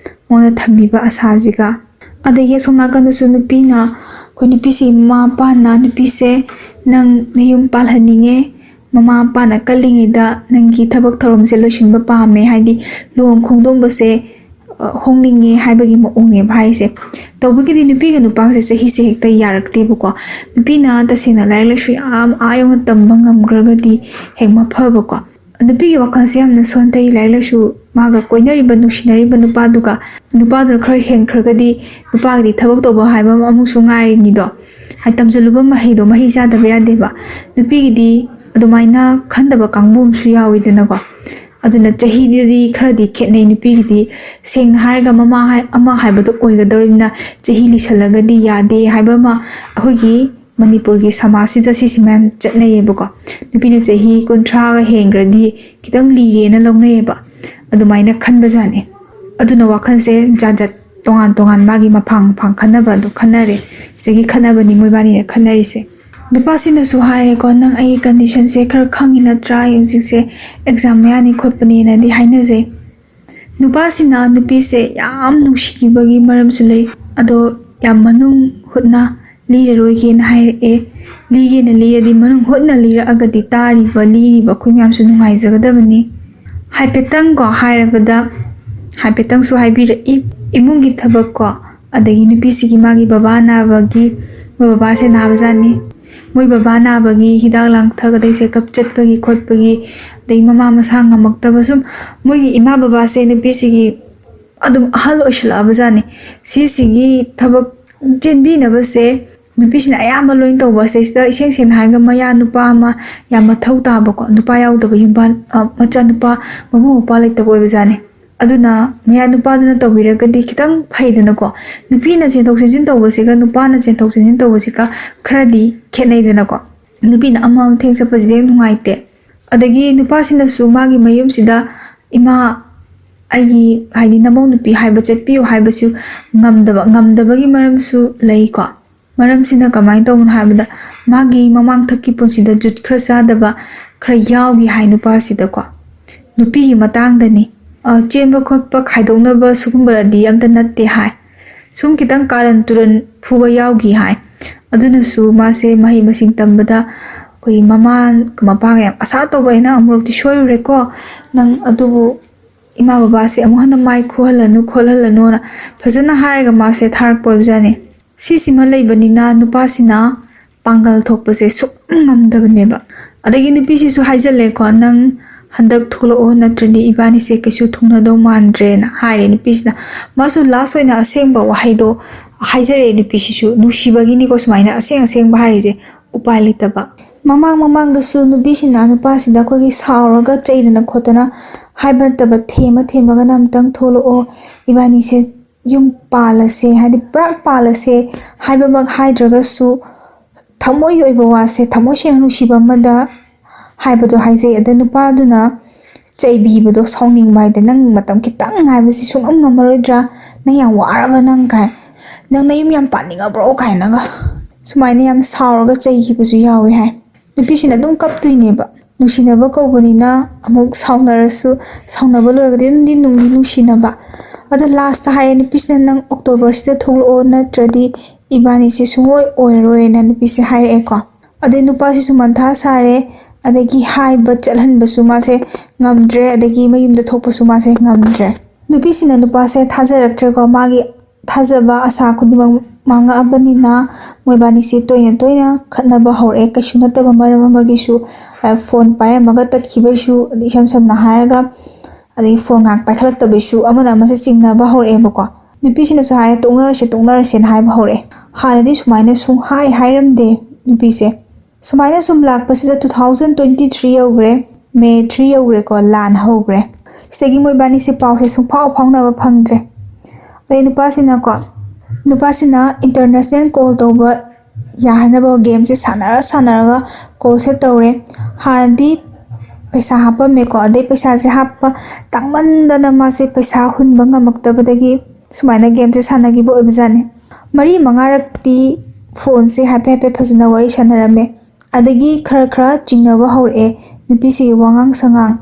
ꯃꯉꯣꯟꯗ ꯊꯝꯕꯤꯕ ꯑꯁꯥꯁꯤꯒ꯫ ꯑꯗꯒꯤ ꯑꯁꯣꯝ ꯅꯥꯀꯟꯗꯁꯨ ꯅꯨꯄꯤꯅ, ꯑꯩꯈꯣꯏ ꯅꯨꯄꯤꯁꯤ ꯃꯃꯥ ꯃꯄꯥꯅ ꯅꯨꯄꯤꯁꯦ "ꯅꯪ ꯅꯌꯨꯝ ꯄꯥꯜꯍꯟꯅꯤꯡꯉꯦ, ꯃꯃꯥ ꯃꯄꯥꯅ ꯀꯜꯂꯤꯉꯩꯗ ꯅꯪꯒꯤ ꯊꯕꯛ ꯊꯧꯔꯝꯁꯦ ꯂꯣꯏꯁꯤꯟꯕ ꯄꯥꯝꯃꯦ", ꯍꯥꯏꯗꯤ ꯂꯨꯍꯣꯡ ꯈꯣꯡꯗꯣꯡꯕꯁꯦ, ꯑ, ꯍꯣꯡꯅꯤꯡꯉꯦ ꯍꯥꯏꯕꯒꯤ ꯃꯑꯣꯡꯅꯦꯕ ꯍꯥꯏꯔꯤꯁꯦ꯫ ꯇꯧꯕꯒꯤꯗꯤ ꯅꯨꯄꯤꯒ ꯅꯨꯄꯥꯒꯁꯦ ꯆꯍꯤꯁꯦ ꯍꯦꯛꯇ ꯌꯥꯔꯛꯇꯦꯕꯀꯣ꯫ ꯅꯨꯄꯤꯅ ꯇꯁꯦꯡꯅ ꯂꯥꯏꯔꯤꯛ ꯂꯥꯏꯁꯨ ꯌꯥꯝ ꯑꯥ ꯌꯧꯅ ꯇꯝꯕ ꯉꯝꯈ꯭ꯔꯒꯗꯤ ꯍꯦꯛ ꯃꯐꯕꯀꯣ꯫ ꯅꯨꯄꯤꯒꯤ ꯋꯥꯈꯜꯁꯦ ꯌꯥꯝꯅ ꯁꯣꯟꯊꯩ꯫ ꯂꯥꯏꯔꯤꯛ ꯂꯥꯏꯁꯨ ꯃꯥꯒ ꯀꯣꯏꯅꯔꯤꯕ, ꯅꯨꯡꯁꯤꯅꯔꯤꯕ ꯅꯨꯄꯥꯗꯨꯒ, ꯅꯨꯄꯥꯗꯨꯅ ꯈꯔ ꯍꯦꯟꯈ꯭ꯔꯒꯗꯤ ꯅꯨꯄꯥꯒꯤꯗꯤ ꯊꯕꯛ ꯇꯧꯕ ꯍꯥꯏꯕ ꯑꯃ ꯑꯃꯨꯛꯁꯨ ꯉꯥꯏꯔꯤꯅꯤꯗꯣ꯫ ꯍꯥꯏꯗꯤ ꯇꯝꯁꯤꯜꯂꯨꯕ ꯃꯍꯩꯗꯣ ꯃꯍꯩ ꯆꯥꯗꯕ ꯌꯥꯗꯦꯕ꯫ ꯅꯨꯄꯤꯒꯤꯗꯤ ꯑꯗꯨꯃꯥꯏꯅ ꯈꯟꯗꯕ ꯀꯥꯡꯕꯨ ꯑꯃꯁꯨ ꯌꯥꯎꯋꯤꯗꯅꯀꯣ꯫ ꯑꯗꯨꯅ ꯆꯍꯤꯗꯗꯤ ꯈꯔꯗꯤ ꯈꯦꯠꯅꯩ꯫ ꯅꯨꯄꯤꯒꯤꯗꯤ ꯁꯦꯡꯅ ꯍꯥꯏꯔꯒ ꯃꯃꯥ ꯍꯥꯏ-, ꯑꯃ ꯍꯥꯏꯕꯗꯣ ꯑꯣꯏꯒꯗꯧꯔꯤꯕꯅꯤꯅ ꯆꯍꯤ ꯂꯤꯁꯜꯂꯒꯗꯤ ꯌꯥꯗꯦ ꯍꯥꯏꯕ ꯑꯃ ꯑꯩꯈꯣꯏꯒꯤ ꯃꯅꯤꯄꯨꯔꯒꯤ ꯁꯃꯥꯖꯁꯤꯗ ꯁꯤꯁꯤ ꯃꯌꯥꯝ ꯆꯠꯅꯩꯌꯦꯕꯀꯣ꯫ ꯅꯨꯄꯤꯅ ꯆꯍꯤ ꯀꯨꯟꯊ꯭ꯔꯥꯒ ꯍꯦꯟꯈ꯭ꯔꯗꯤ ꯈꯤꯇꯪ ꯂꯤꯔꯦꯅ ꯂꯧꯅꯩꯌꯦꯕ꯫ ꯑꯗꯨꯃꯥꯏꯅ ꯈꯟꯕꯖꯥꯠꯅꯤ꯫ ꯑꯗꯨꯅ ꯋꯥꯈꯜꯁꯦ ꯖꯥꯠ ꯖꯥꯠ, ꯇꯣꯉꯥꯟ ꯇꯣꯉꯥꯟ, ꯃꯥꯒꯤ ꯃꯐꯥꯡ ꯃꯐꯥꯡ ꯈꯟꯅꯕ ꯑꯗꯨ ꯈꯟꯅꯔꯦ꯫ ꯁꯤꯗꯒꯤ ꯈꯠꯅꯕꯅꯤ ꯃꯣꯏꯕꯥꯅꯤꯅ ꯈꯟꯅꯔꯤꯁꯦ꯫ ꯅꯨꯄꯥꯁꯤꯅꯁꯨ ꯍꯥꯏꯔꯦꯀꯣ, "ꯅꯪ ꯑꯩꯒꯤ ꯀꯟꯗꯤꯁꯟꯁꯦ ꯈꯔ ꯈꯪꯉꯤ ꯅꯠꯇ꯭ꯔꯥ? ꯑꯩ ꯍꯧꯖꯤꯛꯁꯦ ꯑꯦꯛꯖꯥꯝ ꯃꯌꯥꯅꯤ ꯈꯣꯠꯄꯅꯦꯅꯗꯤ ꯍꯥꯏꯅꯖꯩ"꯫ ꯅꯨꯄꯥꯁꯤꯅ ꯅꯨꯄꯤꯁꯦ ꯌꯥꯝ ꯅꯨꯡꯁꯤꯈꯤꯕꯒꯤ ꯃꯔꯝꯁꯨ ꯂꯩ꯫ ꯑꯗꯣ ꯌꯥꯝ ꯃꯅꯨꯡ ꯍꯨꯠꯅ ꯂꯤꯔꯔꯣꯏꯒꯦꯅ ꯍꯥꯏꯔꯛꯑꯦ꯫ ꯂꯤꯒꯦꯅ ꯂꯤꯔꯗꯤ ꯃꯅꯨꯡ ꯍꯨꯠꯅ ꯂꯤꯔꯛꯑꯒꯗꯤ ꯇꯥꯔꯤꯕ, ꯂꯤꯔꯤꯕ ꯑꯩꯈꯣꯏ ꯃꯌꯥꯝꯁꯨ ꯅꯨꯡꯉꯥꯏꯖꯒꯗꯕꯅꯤ꯫ ꯍꯥꯏꯐꯦꯠꯇꯪ ꯀꯣ ꯍꯥꯏꯔꯕꯗ, ꯍꯥꯏꯐꯦꯠꯇꯪꯁꯨ ꯍꯥꯏꯕꯤꯔꯛꯏ꯫ ꯏꯃꯨꯡꯒꯤ ꯊꯕꯛ ꯀꯣ, ꯑꯗꯒꯤ ꯅꯨꯄꯤꯁꯤꯒꯤ ꯃꯥꯒꯤ ꯕꯕꯥ ꯅꯥꯕꯒꯤ, ꯃꯣꯏ ꯕꯕꯥꯁꯦ ꯅꯥꯕꯖꯥꯠꯅꯤ꯫ ꯃꯣꯏ ꯕꯕꯥ ꯅꯥꯕꯒꯤ ꯍꯤꯗꯥꯛ ꯂꯥꯡꯊꯛ, ꯑꯗꯩ ꯆꯦꯀꯞ ꯆꯠꯄꯒꯤ ꯈꯣꯠꯄꯒꯤ, ꯑꯗꯩ ꯃꯃꯥ ꯃꯁꯥ ꯉꯝꯃꯛꯇꯕ, ꯁꯨꯝ ꯃꯣꯏꯒꯤ ꯏꯃꯥ ꯕꯕꯥꯁꯦ ꯅꯨꯄꯤꯁꯤꯒꯤ ꯑꯗꯨꯝ ꯑꯍꯜ ꯑꯣꯏꯁꯤꯜꯂꯛꯑꯕꯖꯥꯠꯅꯤ꯫ ꯁꯤꯁꯤꯒꯤ ꯊꯕꯛ ꯆꯦꯟꯕꯤꯅꯕꯁꯦ ꯅꯨꯄꯤꯁꯤꯅ ꯑꯌꯥꯝꯕ ꯂꯣꯏ ꯇꯧꯕ꯫ ꯁꯤꯗꯩꯁꯤꯗ ꯏꯁꯦꯡ ꯁꯦꯡꯅ ꯍꯥꯏꯔꯒ ꯃꯌꯥ ꯅꯨꯄꯥ ꯑꯃ ꯌꯥꯝ ꯃꯊꯧ ꯇꯥꯕꯀꯣ, ꯅꯨꯄꯥ ꯌꯥꯎꯗꯕ ꯌꯨꯝꯕꯥꯟ, ꯑ, ꯃꯆꯥ ꯅꯨꯄꯥ, ꯃꯕꯨꯡ ꯃꯧꯄ꯭ꯋꯥ ꯂꯩꯇꯕ ꯑꯣꯏꯕꯖꯥꯠꯅꯤ꯫ ꯑꯗꯨꯅ ꯃꯌꯥ ꯅꯨꯄꯥꯗꯨꯅ ꯇꯧꯕꯤꯔꯒꯗꯤ ꯈꯤꯇꯪ ꯐꯩꯗꯅꯀꯣ꯫ ꯅꯨꯄꯤꯅ ꯆꯦꯟꯊꯣꯛ ꯆꯦꯟꯁꯤꯟ ꯇꯧꯕꯁꯤꯒ ꯅꯨꯄꯥꯅ ꯆꯦꯟꯊꯣꯛ ꯆꯦꯟꯁꯤꯟ ꯇꯧꯕꯁꯤꯒ ꯈꯔꯗꯤ ꯈꯦꯠꯅꯩꯗꯅꯀꯣ꯫ ꯅꯨꯄꯤꯅ ꯑꯃ ꯑꯃ ꯊꯦꯡ ꯆꯠꯄꯁꯤꯗꯤ ꯍꯦꯛ ꯅꯨꯡꯉꯥꯏꯇꯦ꯫ ꯑꯗꯒꯤ ꯅꯨꯄꯥꯁꯤꯅꯁꯨ ꯃꯥꯒꯤ ꯃꯌꯨꯝꯁꯤꯗ, "ꯏꯃꯥ, ꯑꯩꯒꯤ, ꯍꯥꯏꯗꯤ, ꯅꯃꯧ ꯅꯨꯄꯤ ꯍꯥꯏꯕ ꯆꯠꯄꯤꯌꯨ" ꯍꯥꯏꯕꯁꯨ ꯉꯝꯗꯕ, ꯉꯝꯗꯕꯒꯤ ꯃꯔꯝꯁꯨ ꯂꯩꯀꯣ꯫ ꯃꯔꯝꯁꯤꯅ ꯀꯃꯥꯏꯅ ꯇꯧꯕꯅꯣ ꯍꯥꯏꯕꯗ, ꯃꯥꯒꯤ ꯃꯃꯥꯡꯊꯛꯀꯤ ꯄꯨꯟꯁꯤꯗ ꯖꯨꯠ ꯈꯔ ꯆꯥꯗꯕ ꯈꯔ ꯌꯥꯎꯈꯤ ꯍꯥꯏ ꯅꯨꯄꯥꯁꯤꯗꯀꯣ꯫ ꯅꯨꯄꯤꯒꯤ ꯃꯇꯥꯡꯗꯅꯤ꯫ ꯑ, ꯆꯦꯟꯕ ꯈꯣꯠꯄ ꯈꯥꯏꯗꯣꯛꯅꯕ ꯁꯤꯒꯨꯝꯕꯗꯤ ꯑꯝꯇ ꯅꯠꯇꯦ ꯍꯥꯏ꯫ ꯁꯨꯝ ꯈꯤꯇꯪ ꯀꯥꯔꯟ ꯇꯨꯔꯟ ꯐꯨꯕ ꯌꯥꯎꯈꯤ ꯍꯥꯏ꯫ ꯑꯗꯨꯅꯁꯨ ꯃꯥꯁꯦ ꯃꯍꯩ ꯃꯁꯤꯡ ꯇꯝꯕꯗ ꯑꯩꯈꯣꯏꯒꯤ ꯃꯃꯥ ꯃꯄꯥꯒ ꯌꯥꯝ ꯑꯁꯥ ꯇꯧꯕ, "ꯑꯩꯅ ꯑꯃꯨꯔꯛꯇꯤ ꯁꯣꯏꯔꯨꯔꯦꯀꯣ, ꯅꯪ ꯑꯗꯨꯕꯨ ꯏꯃꯥ ꯕꯕꯥꯁꯦ ꯑꯃꯨꯛ ꯍꯟꯅ ꯃꯥꯏ ꯈꯨꯍꯜꯂꯅꯨ ꯈꯣꯠꯍꯜꯂꯅꯨꯅ" ꯐꯖꯅ ꯍꯥꯏꯔꯒ ꯃꯥꯁꯦ ꯊꯥꯔꯛꯄ ꯑꯣꯏꯕꯖꯥꯠꯅꯤ꯫ ꯁꯤꯁꯤꯃ ꯂꯩꯕꯅꯤꯅ ꯅꯨꯄꯥꯁꯤꯅ ꯄꯥꯡꯒꯜ ꯊꯣꯛꯄꯁꯦ ꯁꯨꯛ ꯉꯝꯗꯕꯅꯦꯕ꯫ ꯑꯗꯒꯤ ꯅꯨꯄꯤꯁꯤꯁꯨ ꯍꯥꯏꯖꯜꯂꯦꯀꯣ, "ꯅꯪ ꯍꯟꯗꯛ ꯊꯣꯛꯂꯛꯑꯣ, ꯅꯠꯇ꯭ꯔꯗꯤ ꯏꯕꯥꯅꯤꯁꯦ ꯀꯩꯁꯨ ꯊꯨꯡꯅꯗꯧ ꯃꯥꯟꯗ꯭ꯔꯦꯅ" ꯍꯥꯏꯔꯦ ꯅꯨꯄꯤꯁꯤꯅ꯫ ꯃꯥꯁꯨ ꯂꯥꯁ ꯑꯣꯏꯅ ꯑꯁꯦꯡꯕ ꯋꯥꯍꯩꯗꯣ ꯍꯥꯏꯖꯔꯛꯑꯦ ꯅꯨꯄꯤꯁꯤꯁꯨ꯫ ꯅꯨꯡꯁꯤꯕꯒꯤꯅꯤꯀꯣ ꯁꯨꯃꯥꯏꯅ ꯑꯁꯦꯡ ꯑꯁꯦꯡꯕ ꯍꯥꯏꯔꯤꯁꯦ, ꯎꯄꯥꯏ ꯂꯩꯇꯕ꯫ ꯃꯃꯥꯡ ꯃꯃꯥꯡꯗꯁꯨ ꯅꯨꯄꯤꯁꯤꯅ ꯅꯨꯄꯥꯁꯤꯗ ꯑꯩꯈꯣꯏꯒꯤ ꯁꯥꯎꯔꯒ ꯆꯩꯗꯅ ꯈꯣꯠꯇꯅ ꯍꯥꯏꯕ ꯅꯠꯇꯕ, ꯊꯦꯝꯃ ꯊꯦꯝꯃꯒꯅ "ꯑꯃꯨꯛꯇꯪ ꯊꯣꯛꯂꯛꯑꯣ, ꯏꯕꯥꯅꯤꯁꯦ ꯌꯨꯝ ꯄꯥꯜꯂꯁꯦ", ꯍꯥꯏꯗꯤ ꯄꯨꯔꯥ ꯄꯥꯜꯂꯁꯦ ꯍꯥꯏꯕꯃꯛ ꯍꯥꯏꯗ꯭ꯔꯒꯁꯨ, ꯊꯃꯣꯏꯒꯤ ꯑꯣꯏꯕ ꯋꯥꯁꯦ, ꯊꯃꯣꯏ ꯁꯦꯡꯅ ꯅꯨꯡꯁꯤꯕ ꯑꯃꯗ ꯍꯥꯏꯕꯗꯣ ꯍꯥꯏꯖꯩ꯫ ꯑꯗ ꯅꯨꯄꯥꯗꯨꯅ ꯆꯩꯕꯤꯕꯗꯣ ꯁꯥꯎꯅꯤꯡꯕ ꯍꯥꯏꯗꯤ, "ꯅꯪ ꯃꯇꯝ ꯈꯤꯇꯪ ꯉꯥꯏꯕꯁꯤ ꯁꯨꯡꯉꯝ ꯉꯝꯃꯔꯣꯏꯗ꯭ꯔꯥ? ꯅꯪ ꯌꯥꯝ ꯋꯥꯔꯕ ꯅꯪ?" ꯀꯥꯏ, "ꯅꯪ ꯅꯌꯨꯝ ꯌꯥꯝ ꯄꯥꯅꯤꯡꯉꯕ꯭ꯔꯣ?" ꯀꯥꯏꯅꯒ ꯁꯨꯃꯥꯏꯅ ꯌꯥꯝ ꯁꯥꯎꯔꯒ ꯆꯩꯈꯤꯕꯁꯨ ꯌꯥꯎꯋꯤ ꯍꯥꯏ꯫ ꯅꯨꯄꯤꯁꯤꯅ ꯑꯗꯨꯝ ꯀꯞꯇꯣꯏꯅꯦꯕ꯫ ꯅꯨꯡꯁꯤꯅꯕ ꯀꯧꯕꯅꯤꯅ ꯑꯃꯨꯛ ꯁꯥꯎꯅꯔꯁꯨ, ꯁꯥꯎꯅꯕ ꯂꯣꯏꯔꯒꯗꯤ ꯑꯗꯨꯝꯗꯤ ꯅꯨꯡꯗꯤ ꯅꯨꯡꯁꯤꯅꯕ꯫ ꯑꯗ ꯂꯥꯁꯇ ꯍꯥꯏꯌꯦ ꯅꯨꯄꯤꯁꯤꯅ, "ꯅꯪ ꯑꯣꯛꯇꯣꯕꯔꯁꯤꯗ ꯊꯣꯛꯂꯛꯑꯣ, ꯅꯠꯇ꯭ꯔꯗꯤ ꯏꯕꯥꯅꯤꯁꯦ ꯁꯨꯡꯑꯣꯏ ꯑꯣꯏꯔꯔꯣꯏꯅ" ꯅꯨꯄꯤꯁꯦ ꯍꯥꯏꯔꯛꯑꯦꯀꯣ꯫ ꯑꯗꯩ ꯅꯨꯄꯥꯁꯤꯁꯨ ꯃꯟꯊꯥ ꯁꯥꯔꯦ, ꯑꯗꯒꯤ ꯍꯥꯏꯕ ꯆꯠꯍꯟꯕꯁꯨ ꯃꯥꯁꯦ ꯉꯝꯗ꯭ꯔꯦ, ꯑꯗꯒꯤ ꯃꯌꯨꯝꯗ ꯊꯣꯛꯄꯁꯨ ꯃꯥꯁꯦ ꯉꯝꯗ꯭ꯔꯦ꯫ ꯅꯨꯄꯤꯁꯤꯅ ꯅꯨꯄꯥꯁꯦ ꯊꯥꯖꯔꯛꯇ꯭ꯔꯦꯀꯣ꯫ ꯃꯥꯒꯤ ꯊꯥꯖꯕ ꯑꯁꯥ ꯈꯨꯗꯤꯡꯃꯛ ꯃꯥꯡꯉꯛꯑꯕꯅꯤꯅ ꯃꯣꯏꯕꯥꯅꯤꯁꯦ ꯇꯣꯏꯅ ꯇꯣꯏꯅ ꯈꯠꯅꯕ ꯍꯧꯔꯛꯑꯦ꯫ ꯀꯩꯁꯨ ꯅꯠꯇꯕ ꯃꯔꯝ ꯑꯃꯒꯤꯁꯨ, ꯑ, ꯐꯣꯟ ꯄꯥꯏꯔꯝꯃꯒ ꯇꯠꯈꯤꯕꯩꯁꯨ, ꯑꯗꯩ ꯏꯁꯝ ꯁꯝꯅ ꯍꯥꯏꯔꯒ, ꯑꯗꯩ ꯐꯣꯟ ꯉꯥꯏꯍꯥꯛ ꯄꯥꯏꯈꯠꯂꯛꯇꯕꯩꯁꯨ ꯑꯃꯅ ꯑꯃꯁꯦ ꯆꯤꯡꯅꯕ ꯍꯧꯔꯛꯑꯦꯕꯀꯣ꯫ ꯅꯨꯄꯤꯁꯤꯅꯁꯨ ꯍꯥꯏꯔꯦ, "ꯇꯣꯛꯅꯔꯁꯦ, ꯇꯣꯛꯅꯔꯁꯦꯅ" ꯍꯥꯏꯕ ꯍꯧꯔꯛꯑꯦ꯫ ꯍꯥꯟꯅꯗꯤ ꯁꯨꯃꯥꯏꯅ ꯁꯨꯡꯍꯥꯏ ꯍꯥꯏꯔꯝꯗꯦ ꯅꯨꯄꯤꯁꯦ꯫ ꯁꯨꯃꯥꯏꯅ ꯁꯨꯝ ꯂꯥꯛꯄꯁꯤꯗ two thousand twenty three ꯌꯧꯈ꯭ꯔꯦ, May three ꯌꯧꯈ꯭ꯔꯦꯀꯣ, ꯂꯥꯟ ꯍꯧꯈ꯭ꯔꯦ꯫ ꯁꯤꯗꯒꯤ ꯃꯣꯏꯕꯥꯅꯤꯁꯦ ꯄꯥꯎꯁꯦ ꯁꯨꯡꯐꯥꯎ ꯐꯥꯎꯅꯕ ꯐꯪꯗ꯭ꯔꯦ꯫ ꯑꯗꯩ ꯅꯨꯄꯥꯁꯤꯅꯀꯣ, ꯅꯨꯄꯥꯁꯤꯅ international call ꯇꯧꯕ ꯌꯥꯍꯟꯅꯕ ꯒꯦꯝꯁꯦ ꯁꯥꯟꯅꯔ ꯁꯥꯟꯅꯔꯒ ꯀꯣꯜꯁꯦ ꯇꯧꯔꯦ꯫ ꯍꯥꯟꯅꯗꯤ ꯄꯩꯁꯥ ꯍꯥꯞꯄꯝꯃꯦꯀꯣ, ꯑꯗꯩ ꯄꯩꯁꯥꯁꯦ ꯍꯥꯞꯄ ꯇꯥꯡꯃꯟꯗꯅ ꯃꯥꯁꯦ ꯄꯩꯁꯥ ꯍꯨꯟꯕ ꯉꯝꯃꯛꯇꯕꯗꯒꯤ ꯁꯨꯃꯥꯏꯅ ꯒꯦꯝꯁꯦ ꯁꯥꯟꯅꯈꯤꯕ ꯑꯣꯏꯕꯖꯥꯠꯅꯤ꯫ ꯃꯔꯤ ꯃꯉꯥꯔꯛꯇꯤ ꯐꯣꯟꯁꯦ ꯍꯥꯏꯐꯦꯠ ꯍꯥꯏꯐꯦꯠ ꯐꯖꯅ ꯋꯥꯔꯤ ꯁꯥꯟꯅꯔꯝꯃꯦ꯫ ꯑꯗꯒꯤ ꯈꯔ ꯈꯔ ꯆꯤꯡꯅꯕ ꯍꯧꯔꯛꯑꯦ ꯅꯨꯄꯤꯁꯤꯒꯤ ꯋꯥꯉꯥꯡ ꯁꯉꯥꯡ꯫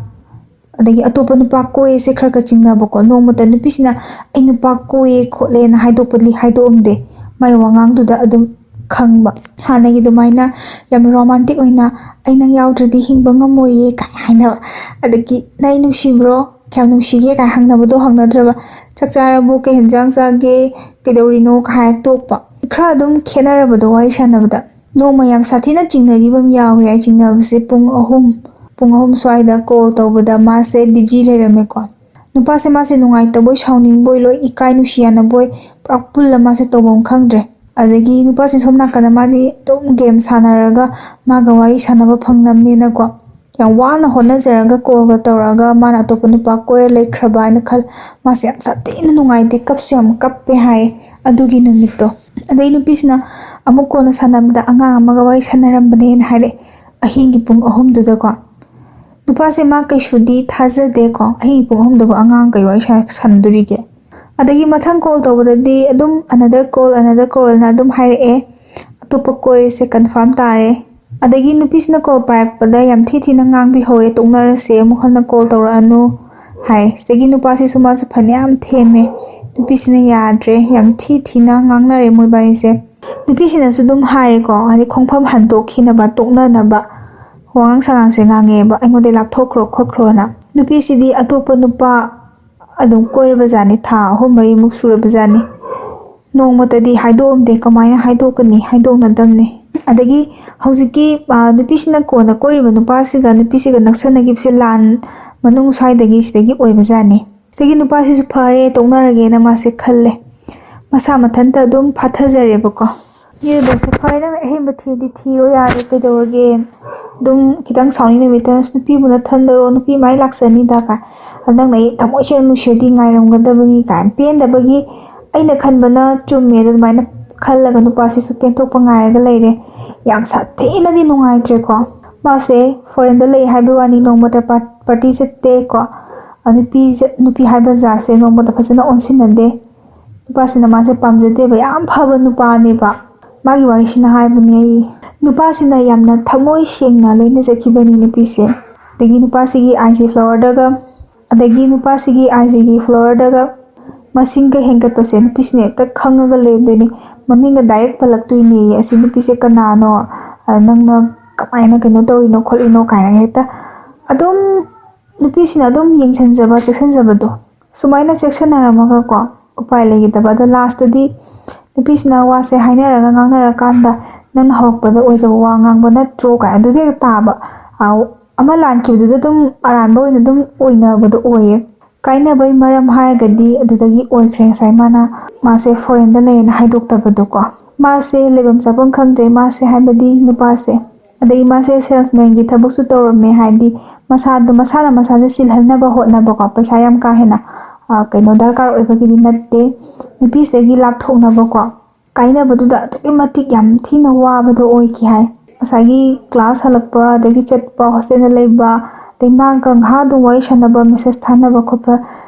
ꯑꯗꯒꯤ ꯑꯇꯣꯞꯄ ꯅꯨꯄꯥ ꯀꯣꯏꯌꯦꯁꯦ ꯈꯔ ꯈꯔ ꯆꯤꯡꯅꯕꯀꯣ꯫ ꯅꯣꯡꯃꯇ ꯅꯨꯄꯤꯁꯤꯅ "ꯑꯩ ꯅꯨꯄꯥ ꯀꯣꯏꯌꯦ ꯈꯣꯠꯂꯦꯅ" ꯍꯥꯏꯗꯣꯛꯄꯗꯤ ꯍꯥꯏꯗꯣꯛꯑꯝꯗꯦ꯫ ꯃꯥꯏ ꯋꯥꯉꯥꯡꯗꯨꯗ ꯑꯗꯨꯝ ꯈꯪꯕ꯫ ꯍꯥꯟꯅꯒꯤ ꯑꯗꯨꯃꯥꯏꯅ ꯌꯥꯝ romantic ꯑꯣꯏꯅ "ꯑꯩ ꯅꯪ ꯌꯥꯎꯗ꯭ꯔꯗꯤ ꯍꯤꯡꯕ ꯉꯝꯃꯣꯏꯌꯦ" ꯀꯥꯏ ꯍꯥꯏꯅꯕ꯫ ꯑꯗꯒꯤ "ꯅꯪ ꯑꯩ ꯅꯨꯡꯁꯤꯕ꯭ꯔꯣ? ꯀꯌꯥꯝ ꯅꯨꯡꯁꯤꯒꯦ?" ꯀꯥꯏ ꯍꯪꯅꯕꯗꯣ ꯍꯪꯅꯗ꯭ꯔꯕ꯫ "ꯆꯥꯛ ꯆꯥꯔꯕꯣ? ꯀꯩ ꯍꯦꯟꯖꯥꯡ ꯆꯥꯒꯦ? ꯀꯩꯗꯧꯔꯤꯅꯣ?" ꯀꯥꯏ ꯇꯣꯛꯄ꯫ ꯈꯔ ꯑꯗꯨꯝ ꯈꯦꯠꯅꯔꯕꯗꯣ ꯋꯥꯔꯤ ꯁꯥꯟꯅꯕꯗ꯫ ꯅꯣꯡꯃ ꯌꯥꯝ ꯁꯥꯊꯤꯅ ꯆꯤꯡꯅꯈꯤꯕ ꯑꯃ ꯌꯥꯎꯋꯦ꯫ ꯑꯩ ꯆꯤꯡꯅꯕꯁꯦ ꯄꯨꯡ ꯑꯍꯨꯝ, ꯄꯨꯡ ꯑꯍꯨꯝ ꯁ꯭ꯋꯥꯏꯗ ꯀꯣꯜ ꯇꯧꯕꯗ ꯃꯥꯁꯦ ꯕꯤꯖꯤ ꯂꯩꯔꯝꯃꯦꯀꯣ꯫ ꯅꯨꯄꯥꯁꯦ ꯃꯥꯁꯦ ꯅꯨꯡꯉꯥꯏꯇꯕꯣꯏ ꯁꯥꯎꯅꯤꯡꯕꯣꯏ ꯂꯣꯏ ꯏꯀꯥꯏ ꯅꯨꯡꯁꯤ ꯌꯥꯅꯕꯣꯏ ꯄꯨꯔꯥ ꯄꯨꯜꯂ ꯃꯥꯁꯦ ꯇꯧꯐꯝ ꯈꯪꯗ꯭ꯔꯦ꯫ ꯑꯗꯒꯤ ꯅꯨꯄꯥꯁꯦ ꯁꯣꯝ ꯅꯥꯀꯟꯗ ꯃꯥꯗꯤ ꯑꯗꯨꯝ ꯒꯦꯝ ꯁꯥꯟꯅꯔꯒ ꯃꯥꯒ ꯋꯥꯔꯤ ꯁꯥꯟꯅꯕ ꯐꯪꯅꯕꯅꯦꯅꯀꯣ꯫ ꯌꯥꯝ ꯋꯥꯅ ꯍꯣꯠꯅꯖꯔꯒ ꯀꯣꯜꯒ ꯇꯧꯔꯒ ꯃꯥꯅ ꯑꯇꯣꯞꯄ ꯅꯨꯄꯥ ꯀꯣꯏꯔ ꯂꯩꯈ꯭ꯔꯕ ꯍꯥꯏꯅ ꯈꯜ-, ꯃꯥꯁꯦ ꯌꯥꯝ ꯁꯥꯊꯤꯅ ꯅꯨꯡꯉꯥꯏꯇꯦ, ꯀꯞꯁꯨ ꯌꯥꯝ ꯀꯞꯄꯦ ꯍꯥꯏ ꯑꯗꯨꯒꯤ ꯅꯨꯃꯤꯠꯇꯣ꯫ ꯑꯗꯩ ꯅꯨꯄꯤꯁꯤꯅ ꯑꯃꯨꯛ ꯀꯣꯟꯅ ꯁꯥꯟꯅꯕꯗ ꯑꯉꯥꯡ ꯑꯃꯒ ꯋꯥꯔꯤ ꯁꯥꯟꯅꯔꯝꯕꯅꯦꯅ ꯍꯥꯏꯔꯛꯑꯦ꯫ ꯑꯍꯤꯡꯒꯤ ꯄꯨꯡ ꯑꯍꯨꯝꯗꯨꯗꯀꯣ꯫ ꯅꯨꯄꯥꯁꯦ ꯃꯥ ꯀꯩꯁꯨꯗꯤ ꯊꯥꯖꯗꯦꯀꯣ, ꯑꯍꯤꯡꯒꯤ ꯄꯨꯡ ꯑꯍꯨꯝꯗꯕꯨ ꯑꯉꯥꯡ ꯀꯩ ꯋꯥꯔꯤ ꯁꯥ- ꯁꯥꯟꯅꯗꯣꯔꯤꯒꯦ? ꯑꯗꯒꯤ ꯃꯊꯪ ꯀꯣꯜ ꯇꯧꯕꯗꯗꯤ ꯑꯗꯨꯝ another call, another callꯅ ꯑꯗꯨꯝ ꯍꯥꯏꯔꯛꯑꯦ꯫ ꯑꯇꯣꯞꯄ ꯀꯣꯏꯔꯁꯦ, confirm ꯇꯥꯔꯦ꯫ ꯑꯗꯒꯤ ꯅꯨꯄꯤꯁꯤꯅ ꯀꯣꯜ ꯄꯥꯏꯔꯛꯄꯗ ꯌꯥꯝ ꯊꯤ ꯊꯤꯅ ꯉꯥꯡꯕꯤꯍꯧꯔꯦ, "ꯇꯣꯛꯅꯔꯁꯦ, ꯑꯃꯨꯛ ꯍꯟꯅ ꯀꯣꯜ ꯇꯧꯔꯛꯑꯅꯨ" ꯍꯥꯏ꯫ ꯁꯤꯗꯒꯤ ꯅꯨꯄꯥꯁꯤꯁꯨ ꯃꯥꯁꯨ ꯐꯅꯌꯥꯝ ꯊꯦꯝꯃꯦ, ꯅꯨꯄꯤꯁꯤꯅ ꯌꯥꯗ꯭ꯔꯦ, ꯌꯥꯝ ꯊꯤ ꯊꯤꯅ ꯉꯥꯡꯅꯔꯦ ꯃꯣꯏꯕꯥꯅꯤꯁꯦ꯫ ꯅꯨꯄꯤꯁꯤꯅꯁꯨ ꯑꯗꯨꯝ ꯍꯥꯏꯔꯦꯀꯣ, ꯍꯥꯏꯗꯤ ꯈꯣꯡꯐꯝ ꯍꯟꯗꯣꯛꯈꯤꯅꯕ, ꯇꯣꯛꯅꯅꯕ ꯋꯥꯉꯥꯡ ꯁꯉꯥꯡꯁꯦ ꯉꯥꯡꯉꯦꯕ, "ꯑꯩꯉꯣꯟꯗꯩ ꯂꯥꯞꯊꯣꯛꯈ꯭ꯔꯣ ꯈꯣꯠꯈ꯭ꯔꯣꯅ"꯫ ꯅꯨꯄꯤꯁꯤꯗꯤ ꯑꯇꯣꯞꯄ ꯅꯨꯄꯥ ꯑꯗꯨꯝ ꯀꯣꯏꯔꯕꯖꯥꯠꯅꯤ, ꯊꯥ ꯑꯍꯨꯝ ꯃꯔꯤꯃꯨꯛ ꯁꯨꯔꯕꯖꯥꯠꯅꯤ꯫ ꯅꯣꯡꯃꯇꯗꯤ ꯍꯥꯏꯗꯣꯛꯑꯝꯗꯦ, ꯀꯃꯥꯏꯅ ꯍꯥꯏꯗꯣꯛꯀꯅꯤ, ꯍꯥꯏꯗꯣꯛꯅꯗꯕꯅꯦ꯫ ꯑꯗꯒꯤ ꯍꯧꯖꯤꯛꯀꯤ ꯑ, ꯅꯨꯄꯤꯁꯤꯅ ꯀꯣꯟꯅ ꯀꯣꯏꯔꯤꯕ ꯅꯨꯄꯥꯁꯤꯒ ꯅꯨꯄꯤꯁꯤꯒ ꯅꯛꯁꯟꯅꯈꯤꯕꯁꯦ ꯂꯥꯟ ꯃꯅꯨꯡ ꯁ꯭ꯋꯥꯏꯗꯒꯤ, ꯁꯤꯗꯒꯤ ꯑꯣꯏꯕꯖꯥꯠꯅꯤ꯫ ꯁꯤꯗꯒꯤ ꯅꯨꯄꯥꯁꯤꯁꯨ ꯐꯔꯦ, ꯇꯣꯛꯅꯔꯒꯦꯅ ꯃꯥꯁꯦ ꯈꯜꯂꯦ꯫ ꯃꯁꯥ ꯃꯊꯟꯇ ꯑꯗꯨꯝ ꯐꯥꯊꯖꯔꯦꯕꯀꯣ꯫ ꯃꯤꯑꯣꯏꯕꯁꯦ, "ꯐꯔꯦ, ꯅꯪꯅ ꯑꯍꯦꯟꯕ ꯊꯤꯗꯤ ꯊꯤꯔꯣ ꯌꯥꯔꯦ, ꯀꯩꯗꯧꯔꯒꯦ?" ꯑꯗꯨꯝ ꯈꯤꯇꯪ ꯁꯥꯎꯅꯤꯡ ꯅꯨꯃꯤꯠꯇ, "ꯅꯨꯄꯤ ꯑꯃꯅ ꯊꯟꯗꯔꯣ, ꯅꯨꯄꯤ ꯃꯥꯏ ꯂꯥꯛꯆꯅꯤꯗ" ꯀꯥꯏ꯫ ꯑꯗ ꯅꯪꯅ ꯑꯩ ꯊꯃꯣꯏ ꯁꯦꯡꯅ ꯅꯨꯡꯁꯤꯔꯗꯤ ꯉꯥꯏꯔꯝꯒꯗꯕꯅꯤ ꯀꯥꯏꯅ ꯄꯦꯟꯗꯕꯒꯤ, ꯑꯩꯅ ꯈꯟꯕꯅ ꯆꯨꯝꯃꯦ ꯑꯗꯨꯃꯥꯏꯅ ꯈꯜꯂꯒ ꯅꯨꯄꯥꯁꯤꯁꯨ ꯄꯦꯟꯊꯣꯛꯄ ꯉꯥꯏꯔꯒ ꯂꯩꯔꯦ꯫ ꯌꯥꯝ ꯁꯥꯊꯤꯅꯗꯤ ꯅꯨꯡꯉꯥꯏꯇ꯭ꯔꯦꯀꯣ꯫ ꯃꯥꯁꯦ ꯐꯣꯔꯦꯟꯗ ꯂꯩ ꯍꯥꯏꯕ ꯋꯥꯅꯤ, ꯅꯣꯡꯃꯇ ꯄꯥꯔ-, ꯄꯥꯔꯇꯤ ꯆꯠꯇꯦꯀꯣ꯫ ꯑ, ꯅꯨꯄꯤ ꯆꯠ-, ꯅꯨꯄꯤ ꯍꯥꯏꯕ ꯖꯥꯠꯁꯦ ꯅꯣꯡꯃꯇ ꯐꯖꯅ ꯑꯣꯟꯁꯤꯟꯅꯗꯦ꯫ ꯅꯨꯄꯥꯁꯤꯅ ꯃꯥꯁꯦ ꯄꯥꯝꯖꯗꯦꯕ, ꯌꯥꯝ ꯐꯕ ꯅꯨꯄꯥꯅꯦꯕ꯫ ꯃꯥꯒꯤ ꯋꯥꯔꯤꯁꯤꯅ ꯍꯥꯏꯕꯅꯦ ꯑꯩ꯫ ꯅꯨꯄꯥꯁꯤꯅ ꯌꯥꯝꯅ ꯊꯃꯣꯏ ꯁꯦꯡꯅ ꯂꯣꯏꯅꯖꯈꯤꯕꯅꯤ ꯅꯨꯄꯤꯁꯦ꯫ ꯑꯗꯒꯤ ꯅꯨꯄꯥꯁꯤꯒꯤ I G followerꯗꯒ, ꯑꯗꯒꯤ ꯅꯨꯄꯥꯁꯤꯒꯤ I Gꯒꯤ followerꯗꯒ ꯃꯁꯤꯡꯒ ꯍꯦꯟꯒꯠꯄꯁꯦ ꯅꯨꯄꯤꯁꯤꯅ ꯍꯦꯛꯇ ꯈꯪꯉꯒ ꯂꯩꯔꯝꯗꯣꯏꯅꯤ꯫ ꯃꯃꯤꯡꯒ direct ꯄꯜꯂꯛꯇꯣꯏꯅꯦ, "ꯑꯁꯤ ꯅꯨꯄꯤꯁꯦ ꯀꯅꯥꯅꯣ? ꯑ, ꯅꯪꯅ ꯀꯃꯥꯏꯅ ꯀꯩꯅꯣ ꯇꯧꯔꯤꯅꯣ ꯈꯣꯠꯂꯤꯅꯣ?" ꯀꯥꯏꯅꯒ ꯍꯦꯛꯇ ꯑꯗꯨꯝ ꯅꯨꯄꯤꯁꯤꯅ ꯑꯗꯨꯝ ꯌꯦꯡꯁꯤꯟꯖꯕ, ꯆꯦꯛꯁꯤꯟꯖꯕꯗꯣ꯫ ꯁꯨꯃꯥꯏꯅ ꯆꯦꯛꯁꯤꯟꯅꯔꯝꯃꯒꯀꯣ, ꯎꯄꯥꯏ ꯂꯩꯈꯤꯗꯕ꯫ ꯑꯗꯣ lastꯇꯗꯤ ꯅꯨꯄꯤꯁꯤꯅ ꯋꯥꯁꯦ ꯍꯥꯏꯅꯔꯒ ꯉꯥꯡꯅꯔꯀꯥꯟꯗ, "ꯅꯪꯅ ꯍꯧꯔꯛꯄꯗ ꯑꯣꯏꯗꯕ ꯋꯥ ꯉꯥꯡꯕ ꯅꯠꯇ꯭ꯔꯣ?" ꯀꯥꯏ ꯑꯗꯨꯗꯤ ꯍꯦꯛꯇ ꯇꯥꯕ꯫ ꯑ, ꯑꯃ ꯂꯥꯟꯈꯤꯕꯗꯨꯗ ꯑꯗꯨꯝ ꯑꯔꯥꯟꯕ ꯑꯣꯏꯅ ꯑꯗꯨꯝ ꯑꯣꯏꯅꯕꯗꯣ ꯑꯣꯏꯌꯦ꯫ ꯀꯥꯏꯅꯕꯩ ꯃꯔꯝ ꯍꯥꯏꯔꯒꯗꯤ ꯑꯗꯨꯗꯒꯤ ꯑꯣꯏꯈ꯭ꯔꯦ, ꯉꯁꯥꯏ ꯃꯥꯅ, ꯃꯥꯁꯦ ꯐꯣꯔꯦꯟꯗ ꯂꯩꯌꯦꯅ ꯍꯥꯏꯗꯣꯛꯇꯕꯗꯣꯀꯣ꯫ ꯃꯥꯁꯦ ꯂꯩꯐꯝ ꯆꯥꯐꯝ ꯈꯪꯗ꯭ꯔꯦ, ꯃꯥꯁꯦ ꯍꯥꯏꯕꯗꯤ ꯅꯨꯄꯥꯁꯦ꯫ ꯑꯗꯒꯤ ꯃꯥꯁꯦ salesmanꯒꯤ ꯊꯕꯛꯁꯨ ꯇꯧꯔꯝꯃꯦ, ꯍꯥꯏꯗꯤ ꯃꯁꯥꯗꯣ, ꯃꯁꯥꯅ ꯃꯁꯥꯁꯦ ꯆꯤꯜꯍꯟꯅꯕ ꯍꯣꯠꯅꯕꯀꯣ, ꯄꯩꯁꯥ ꯌꯥꯝ ꯀꯥ ꯍꯦꯟꯅ, ꯑ, ꯀꯩꯅꯣ, ꯗꯔꯀꯥꯔ ꯑꯣꯏꯕꯒꯤꯗꯤ ꯅꯠꯇꯦ, ꯅꯨꯄꯤꯁꯤꯗꯒꯤ ꯂꯥꯞꯊꯣꯛꯅꯕꯀꯣ꯫ ꯀꯥꯏꯅꯕꯗꯨꯗ ꯑꯗꯨꯛꯀꯤ ꯃꯇꯤꯛ ꯌꯥꯝ ꯊꯤꯅ ꯋꯥꯕꯗꯣ ꯑꯣꯏꯈꯤ ꯍꯥꯏ꯫ ꯉꯁꯥꯏꯒꯤ ꯀ꯭ꯂꯥꯁ ꯍꯜꯂꯛꯄ, ꯑꯗꯒꯤ ꯆꯠꯄ, ꯍꯣꯁꯇꯦꯜꯗ ꯂꯩꯕ, ꯑꯗꯩ ꯃꯥꯒ ꯉꯥꯏꯍꯥꯛ ꯑꯗꯨꯝ ꯋꯥꯔꯤ ꯁꯥꯟꯅꯕ, ꯃꯦꯁꯦꯖ ꯊꯥꯅꯕ ꯈꯣꯠꯄ,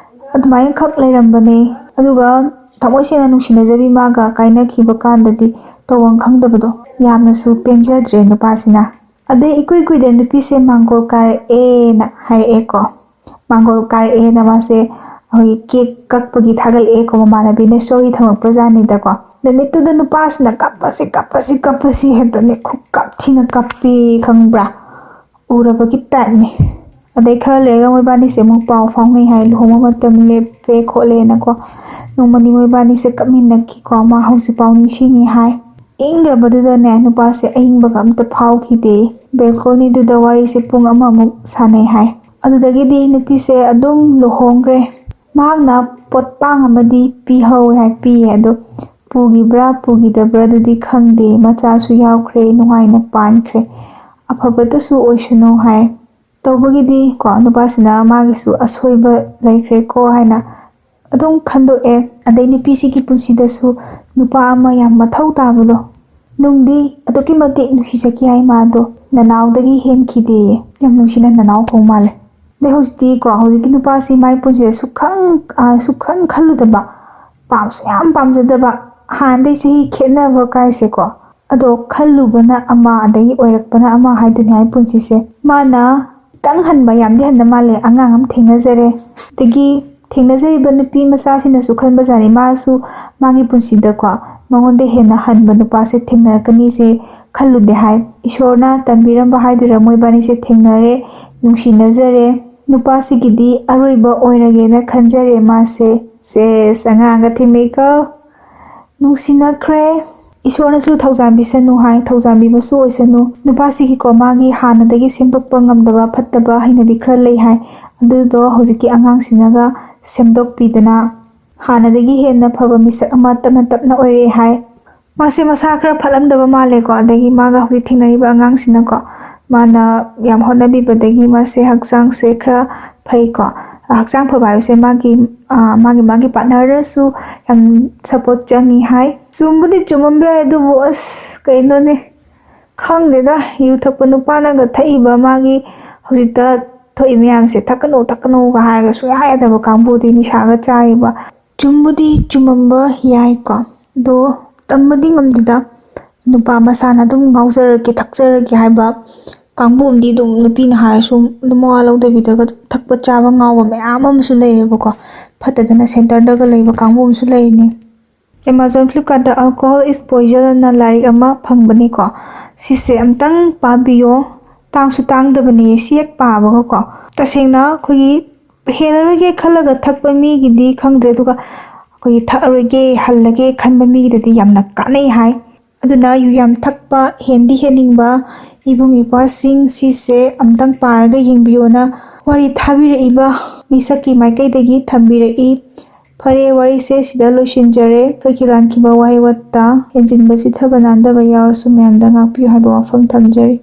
ꯑꯗꯨꯃꯥꯏꯅ ꯈꯛ ꯂꯩꯔꯝꯕꯅꯦ꯫ ꯑꯗꯨꯒ ꯊꯃꯣꯏ ꯁꯦꯡꯅ ꯅꯨꯡꯁꯤꯅꯖꯕꯤ ꯃꯥꯒ ꯀꯥꯏꯅꯈꯤꯕ ꯀꯥꯟꯗꯗꯤ ꯇꯧꯐꯝ ꯈꯪꯗꯕꯗꯣ꯫ ꯌꯥꯝꯅꯁꯨ ꯄꯦꯟꯖꯗ꯭ꯔꯦ ꯅꯨꯄꯥꯁꯤꯅ꯫ ꯑꯗꯩ ꯏꯀꯨꯏ ꯀꯨꯏꯗꯅ ꯅꯨꯄꯤꯁꯦ ꯃꯥꯡꯒꯣꯜ ꯀꯥꯔꯛꯑꯦꯅ ꯍꯥꯏꯔꯛꯑꯦꯀꯣ꯫ ꯃꯥꯡꯒꯣꯜ ꯀꯥꯔꯛꯑꯦꯅ ꯃꯥꯁꯦ ꯑꯩꯈꯣꯏꯒꯤ ꯀꯦꯛ ꯀꯛꯄꯒꯤ ꯊꯥꯒꯠꯂꯛꯑꯦꯀꯣ, ꯃꯃꯥꯟꯅꯕꯤꯅ ꯁ꯭ꯇꯣꯔꯤ ꯊꯝꯃꯛꯄ ꯖꯥꯠꯅꯤꯗꯀꯣ꯫ ꯅꯨꯃꯤꯠꯇꯨꯗ ꯅꯨꯄꯥꯁꯤꯅ ꯀꯞꯄꯁꯤ, ꯀꯞꯄꯁꯤ, ꯀꯞꯄꯁꯤ ꯍꯦꯛꯇꯅꯦ, ꯈꯨꯀꯞ ꯊꯤꯅ ꯀꯞꯄꯤ, ꯈꯪꯕ꯭ꯔꯥ? ꯎꯔꯕꯒꯤ ꯇꯥꯏꯞꯅꯤ꯫ ꯑꯗꯩ ꯈꯔ ꯂꯩꯔꯒ ꯃꯣꯏꯕꯥꯅꯤꯁꯦ ꯑꯃꯨꯛ ꯄꯥꯎ ꯐꯥꯎꯅꯩ ꯍꯥꯏ, ꯂꯨꯍꯣꯡꯕ ꯃꯇꯝ ꯂꯦꯞꯄꯦ ꯈꯣꯠꯂꯦꯅꯀꯣ꯫ ꯅꯣꯡꯃꯅꯤ ꯃꯣꯏꯕꯥꯅꯤꯁꯦ ꯀꯞꯃꯤꯟꯅꯈꯤꯀꯣ, ꯃꯥ ꯍꯧꯖꯤꯛꯐꯥꯎ ꯅꯤꯡꯁꯤꯡꯉꯤ ꯍꯥꯏ꯫ ꯏꯪꯈ꯭ꯔꯕꯗꯨꯗꯅꯦ, ꯅꯨꯄꯥꯁꯦ ꯑꯏꯪꯕꯒ ꯑꯝꯇ ꯐꯥꯎꯈꯤꯗꯦ꯫ ꯕꯦꯜꯀꯣꯅꯤꯗꯨꯗ ꯋꯥꯔꯤꯁꯦ ꯄꯨꯡ ꯑꯃꯃꯨꯛ ꯁꯥꯟꯅꯩ ꯍꯥꯏ꯫ ꯑꯗꯨꯗꯒꯤꯗꯤ ꯅꯨꯄꯤꯁꯦ ꯑꯗꯨꯝ ꯂꯨꯍꯣꯡꯈ꯭ꯔꯦ꯫ ꯃꯍꯥꯛꯅ ꯄꯣꯠꯄꯥꯡ ꯑꯃꯗꯤ ꯄꯤꯍꯧꯋꯦ ꯍꯥꯏ, ꯄꯤꯌꯦ꯫ ꯑꯗꯣ ꯄꯨꯈꯤꯕ꯭ꯔꯥ ꯄꯨꯈꯤꯗꯕ꯭ꯔꯥꯗꯨꯗꯤ ꯈꯪꯗꯦ, ꯃꯆꯥꯁꯨ ꯌꯥꯎꯈ꯭ꯔꯦ, ꯅꯨꯡꯉꯥꯏꯅ ꯄꯥꯟꯈ꯭ꯔꯦ, ꯑꯐꯕꯇꯁꯨ ꯑꯣꯏꯁꯅꯨ ꯍꯥꯏ꯫ ꯇꯧꯕꯒꯤꯗꯤ ꯀꯣ, ꯅꯨꯄꯥꯁꯤꯅ ꯃꯥꯒꯤꯁꯨ ꯑꯁꯣꯏꯕ ꯂꯩꯈ꯭ꯔꯦꯀꯣ ꯍꯥꯏꯅ ꯑꯗꯨꯝ ꯈꯟꯗꯣꯛꯑꯦ꯫ ꯑꯗꯩ ꯅꯨꯄꯤꯁꯤꯒꯤ ꯄꯨꯟꯁꯤꯗꯁꯨ ꯅꯨꯄꯥ ꯑꯃ ꯌꯥꯝ ꯃꯊꯧ ꯇꯥꯕꯗꯣ, ꯅꯨꯡꯗꯤ ꯑꯗꯨꯛꯀꯤ ꯃꯇꯤꯛ ꯅꯨꯡꯁꯤꯖꯈꯤ ꯍꯥꯏ ꯃꯥꯗꯣ, ꯅꯅꯥꯎꯗꯒꯤ ꯍꯦꯟꯈꯤꯗꯦꯌꯦ꯫ ꯌꯥꯝ ꯅꯨꯡꯁꯤꯅ ꯅꯅꯥꯎ ꯀꯧ ꯃꯥꯜꯂꯦ꯫ ꯑꯗꯩ ꯍꯧꯖꯤꯛꯇꯤ ꯀꯣ, ꯍꯧꯖꯤꯛꯀꯤ ꯅꯨꯄꯥꯁꯤ ꯃꯥꯏ ꯄꯨꯟꯁꯤꯗ ꯁꯨꯛꯈꯪ, ꯑ, ꯁꯨꯛꯈꯟ ꯈꯜꯂꯨꯗꯕ, ꯄꯥꯝꯁꯨ ꯌꯥꯝ ꯄꯥꯝꯖꯗꯕ, ꯍꯥꯟꯅꯗꯩ ꯆꯍꯤ ꯈꯦꯠꯅꯕ ꯀꯥꯏꯁꯦꯀꯣ꯫ ꯑꯗꯣ ꯈꯜꯂꯨꯕꯅ ꯑꯃ, ꯑꯗꯒꯤ ꯑꯣꯏꯔꯛꯄꯅ ꯑꯃ ꯍꯥꯏꯗꯨꯅꯤ ꯍꯥꯏ ꯄꯨꯟꯁꯤꯁꯦ꯫ ꯃꯥꯅ ꯈꯤꯇꯪ ꯍꯟꯕ, ꯌꯥꯝꯗꯤ ꯍꯟꯕ ꯃꯥꯜꯂꯦ, ꯑꯉꯥꯡ ꯑꯃ ꯊꯦꯡꯅꯖꯔꯦ꯫ ꯑꯗꯒꯤ ꯊꯦꯡꯅꯖꯔꯤꯕ ꯅꯨꯄꯤ ꯃꯆꯥꯁꯤꯅꯁꯨ ꯈꯟꯕꯖꯥꯠꯅꯤ, ꯃꯥꯁꯨ ꯃꯥꯒꯤ ꯄꯨꯟꯁꯤꯗꯀꯣ, ꯃꯉꯣꯟꯗ ꯍꯦꯟꯅ ꯍꯟꯕ ꯅꯨꯄꯥꯁꯦ ꯊꯦꯡꯅꯔꯛꯀꯅꯤꯁꯦ ꯈꯜꯂꯨꯗꯦ ꯍꯥꯏ꯫ ꯏꯁꯣꯔꯅ ꯇꯝꯕꯤꯔꯝꯕ ꯍꯥꯏꯗꯣꯏꯔꯥ, ꯃꯣꯏꯕꯥꯅꯤꯁꯦ ꯊꯦꯡꯅꯔꯦ, ꯅꯨꯡꯁꯤꯅꯖꯔꯦ꯫ ꯅꯨꯄꯥꯁꯤꯒꯤꯗꯤ ꯑꯔꯣꯏꯕ ꯑꯣꯏꯔꯒꯦꯅ ꯈꯟꯖꯔꯦ ꯃꯥꯁꯦ꯫ ꯁꯦꯁ, ꯑꯉꯥꯡꯒ ꯊꯦꯡꯅꯩꯀꯣ꯫ ꯅꯨꯡꯁꯤꯅꯈ꯭ꯔꯦ꯫ ꯏꯁꯣꯔꯅꯁꯨ ꯊꯧꯖꯥꯟꯕꯤꯁꯅꯨ ꯍꯥꯏ, ꯊꯧꯖꯥꯟꯕꯤꯕꯁꯨ ꯑꯣꯏꯁꯅꯨ꯫ ꯅꯨꯄꯥꯁꯤꯒꯤꯀꯣ, ꯃꯥꯒꯤ ꯍꯥꯟꯅꯗꯒꯤ ꯁꯦꯝꯗꯣꯛꯄ ꯉꯝꯗꯕ ꯐꯠꯇꯕ ꯍꯩꯅꯕꯤ ꯈꯔ ꯂꯩ ꯍꯥꯏ꯫ ꯑꯗꯨꯗꯣ ꯍꯧꯖꯤꯛꯀꯤ ꯑꯉꯥꯡꯁꯤꯅꯒ ꯁꯦꯝꯗꯣꯛꯄꯤꯗꯅ, ꯍꯥꯟꯅꯗꯒꯤ ꯍꯦꯟꯅ ꯐꯕ ꯃꯤꯁꯛ ꯑꯃ ꯇꯞꯅ ꯇꯞꯅ ꯑꯣꯏꯔꯛꯑꯦ ꯍꯥꯏ꯫ ꯃꯥꯁꯦ ꯃꯁꯥ ꯈꯔ ꯐꯠꯂꯝꯗꯕ ꯃꯥꯜꯂꯦꯀꯣ, ꯑꯗꯒꯤ ꯃꯥꯒ ꯍꯧꯖꯤꯛ ꯊꯦꯡꯅꯔꯤꯕ ꯑꯉꯥꯡꯁꯤꯅꯀꯣ, ꯃꯥꯅ ꯌꯥꯝ ꯍꯣꯠꯅꯕꯤꯕꯗꯒꯤ ꯃꯥꯁꯦ ꯍꯛꯆꯥꯡꯁꯦ ꯈꯔ ꯐꯩꯀꯣ꯫ ꯍꯛꯆꯥꯡ ꯐꯕ ꯍꯥꯏꯕꯁꯦ ꯃꯥꯒꯤ ꯃꯥꯒꯤ ꯃꯥꯒꯤ ꯄꯥꯔꯠꯅꯔꯗꯁꯨ ꯌꯥꯝ ꯁꯞꯄꯣꯔꯠ ꯆꯪꯉꯤ ꯍꯥꯏ꯫ ꯆꯨꯝꯕꯨꯗꯤ ꯆꯨꯝꯃꯝꯕ ꯌꯥꯏ, ꯑꯗꯨꯕꯨ ꯑꯁ, ꯀꯩꯅꯣꯅꯦ, ꯈꯪꯗꯦꯗ꯫ ꯌꯨ ꯊꯛꯄ ꯅꯨꯄꯥꯅꯒ ꯊꯛꯏꯕ, ꯃꯥꯒꯤ ꯍꯧꯖꯤꯛꯇ ꯊꯣꯛꯏ ꯃꯌꯥꯝꯁꯦ, "ꯊꯛꯀꯅꯨ, ꯊꯛꯀꯅꯨꯒ" ꯍꯥꯏꯔꯒ ꯁꯨꯡꯌꯥ ꯌꯥꯗꯕ ꯀꯥꯡꯕꯨꯗꯤ, ꯅꯤꯁꯥꯒ ꯆꯥꯔꯤꯕ꯫ ꯆꯨꯝꯕꯨꯗꯤ ꯆꯨꯝꯃꯝꯕ ꯌꯥꯏꯀꯣ, ꯑꯗꯣ ꯇꯝꯕꯗꯤ ꯉꯝꯗꯦꯗ꯫ ꯅꯨꯄꯥ ꯃꯁꯥꯅ ꯑꯗꯨꯝ ꯉꯥꯎꯖꯔꯒꯦ, ꯊꯛꯆꯔꯒꯦ ꯍꯥꯏꯕ ꯀꯥꯡꯕꯨ ꯑꯃꯗꯤ ꯑꯗꯨꯝ, ꯅꯨꯄꯤꯅ ꯍꯥꯏꯔꯁꯨ ꯑꯗꯨꯝ ꯃꯋꯥ ꯂꯧꯗꯕꯤꯗꯒ ꯊꯛꯄ ꯆꯥꯕ ꯉꯥꯎꯕ ꯃꯌꯥꯝ ꯑꯃꯁꯨ ꯂꯩꯌꯦꯕꯀꯣ꯫ ꯐꯠꯇꯗꯅ ꯁꯦꯟꯇꯔꯗꯒ ꯂꯩꯕ ꯀꯥꯡꯕꯨ ꯑꯃꯁꯨ ꯂꯩꯔꯤꯅꯤ꯫ Amazon Flipkartꯇ Alcohol is Poison ꯑꯅ ꯂꯥꯏꯔꯤꯛ ꯑꯃ ꯐꯪꯕꯅꯤꯀꯣ꯫ ꯁꯤꯁꯦ ꯑꯝꯇꯪ ꯄꯥꯕꯤꯌꯣ꯫ ꯇꯥꯡꯁꯨ ꯇꯥꯡꯗꯕꯅꯦ, ꯁꯤ ꯍꯦꯛ ꯄꯥꯕꯒꯀꯣ꯫ ꯇꯁꯦꯡꯅ ꯑꯩꯈꯣꯏꯒꯤ ꯍꯦꯜꯂꯔꯣꯏꯒꯦ ꯈꯜꯂꯒ ꯊꯛꯄ ꯃꯤꯒꯤꯗꯤ ꯈꯪꯗ꯭ꯔꯦ, ꯑꯗꯨꯒ ꯑꯩꯈꯣꯏꯒꯤ ꯊꯛꯑꯔꯣꯏꯒꯦ, ꯍꯜꯂꯒꯦ ꯈꯟꯕ ꯃꯤꯒꯤꯗꯗꯤ ꯌꯥꯝꯅ ꯀꯥꯟꯅꯩ ꯍꯥꯏ꯫ ꯑꯗꯨꯅ ꯌꯨ ꯌꯥꯝ ꯊꯛꯄ, ꯍꯦꯟꯗꯤ ꯍꯦꯟꯅꯤꯡꯕ ꯏꯕꯨꯡ ꯏꯄ꯭ꯋꯥꯁꯤꯡ, ꯁꯤꯁꯦ ꯑꯝꯇꯪ ꯄꯥꯔꯒ ꯌꯦꯡꯕꯤꯌꯣꯅ ꯋꯥꯔꯤ ꯊꯥꯕꯤꯔꯛꯏꯕ ꯃꯤꯁꯛꯀꯤ ꯃꯥꯏꯀꯩꯗꯒꯤ ꯊꯝꯕꯤꯔꯛꯏ꯫ ꯐꯔꯦ, ꯋꯥꯔꯤꯁꯦ ꯁꯤꯗ ꯂꯣꯏꯁꯤꯟꯖꯔꯦ꯫ ꯀꯩꯈꯤ ꯂꯥꯟꯈꯤꯕ ꯋꯥꯍꯩ ꯋꯥꯇꯥ, ꯍꯦꯟꯖꯤꯟꯕ, ꯆꯤꯠꯊꯕ ꯅꯥꯟꯗꯕ ꯌꯥꯎꯔꯁꯨ ꯃꯌꯥꯝꯗ ꯉꯥꯛꯄꯤꯌꯨ ꯍꯥꯏꯕ ꯋꯥꯐꯝ ꯊꯝꯖꯔꯤ꯫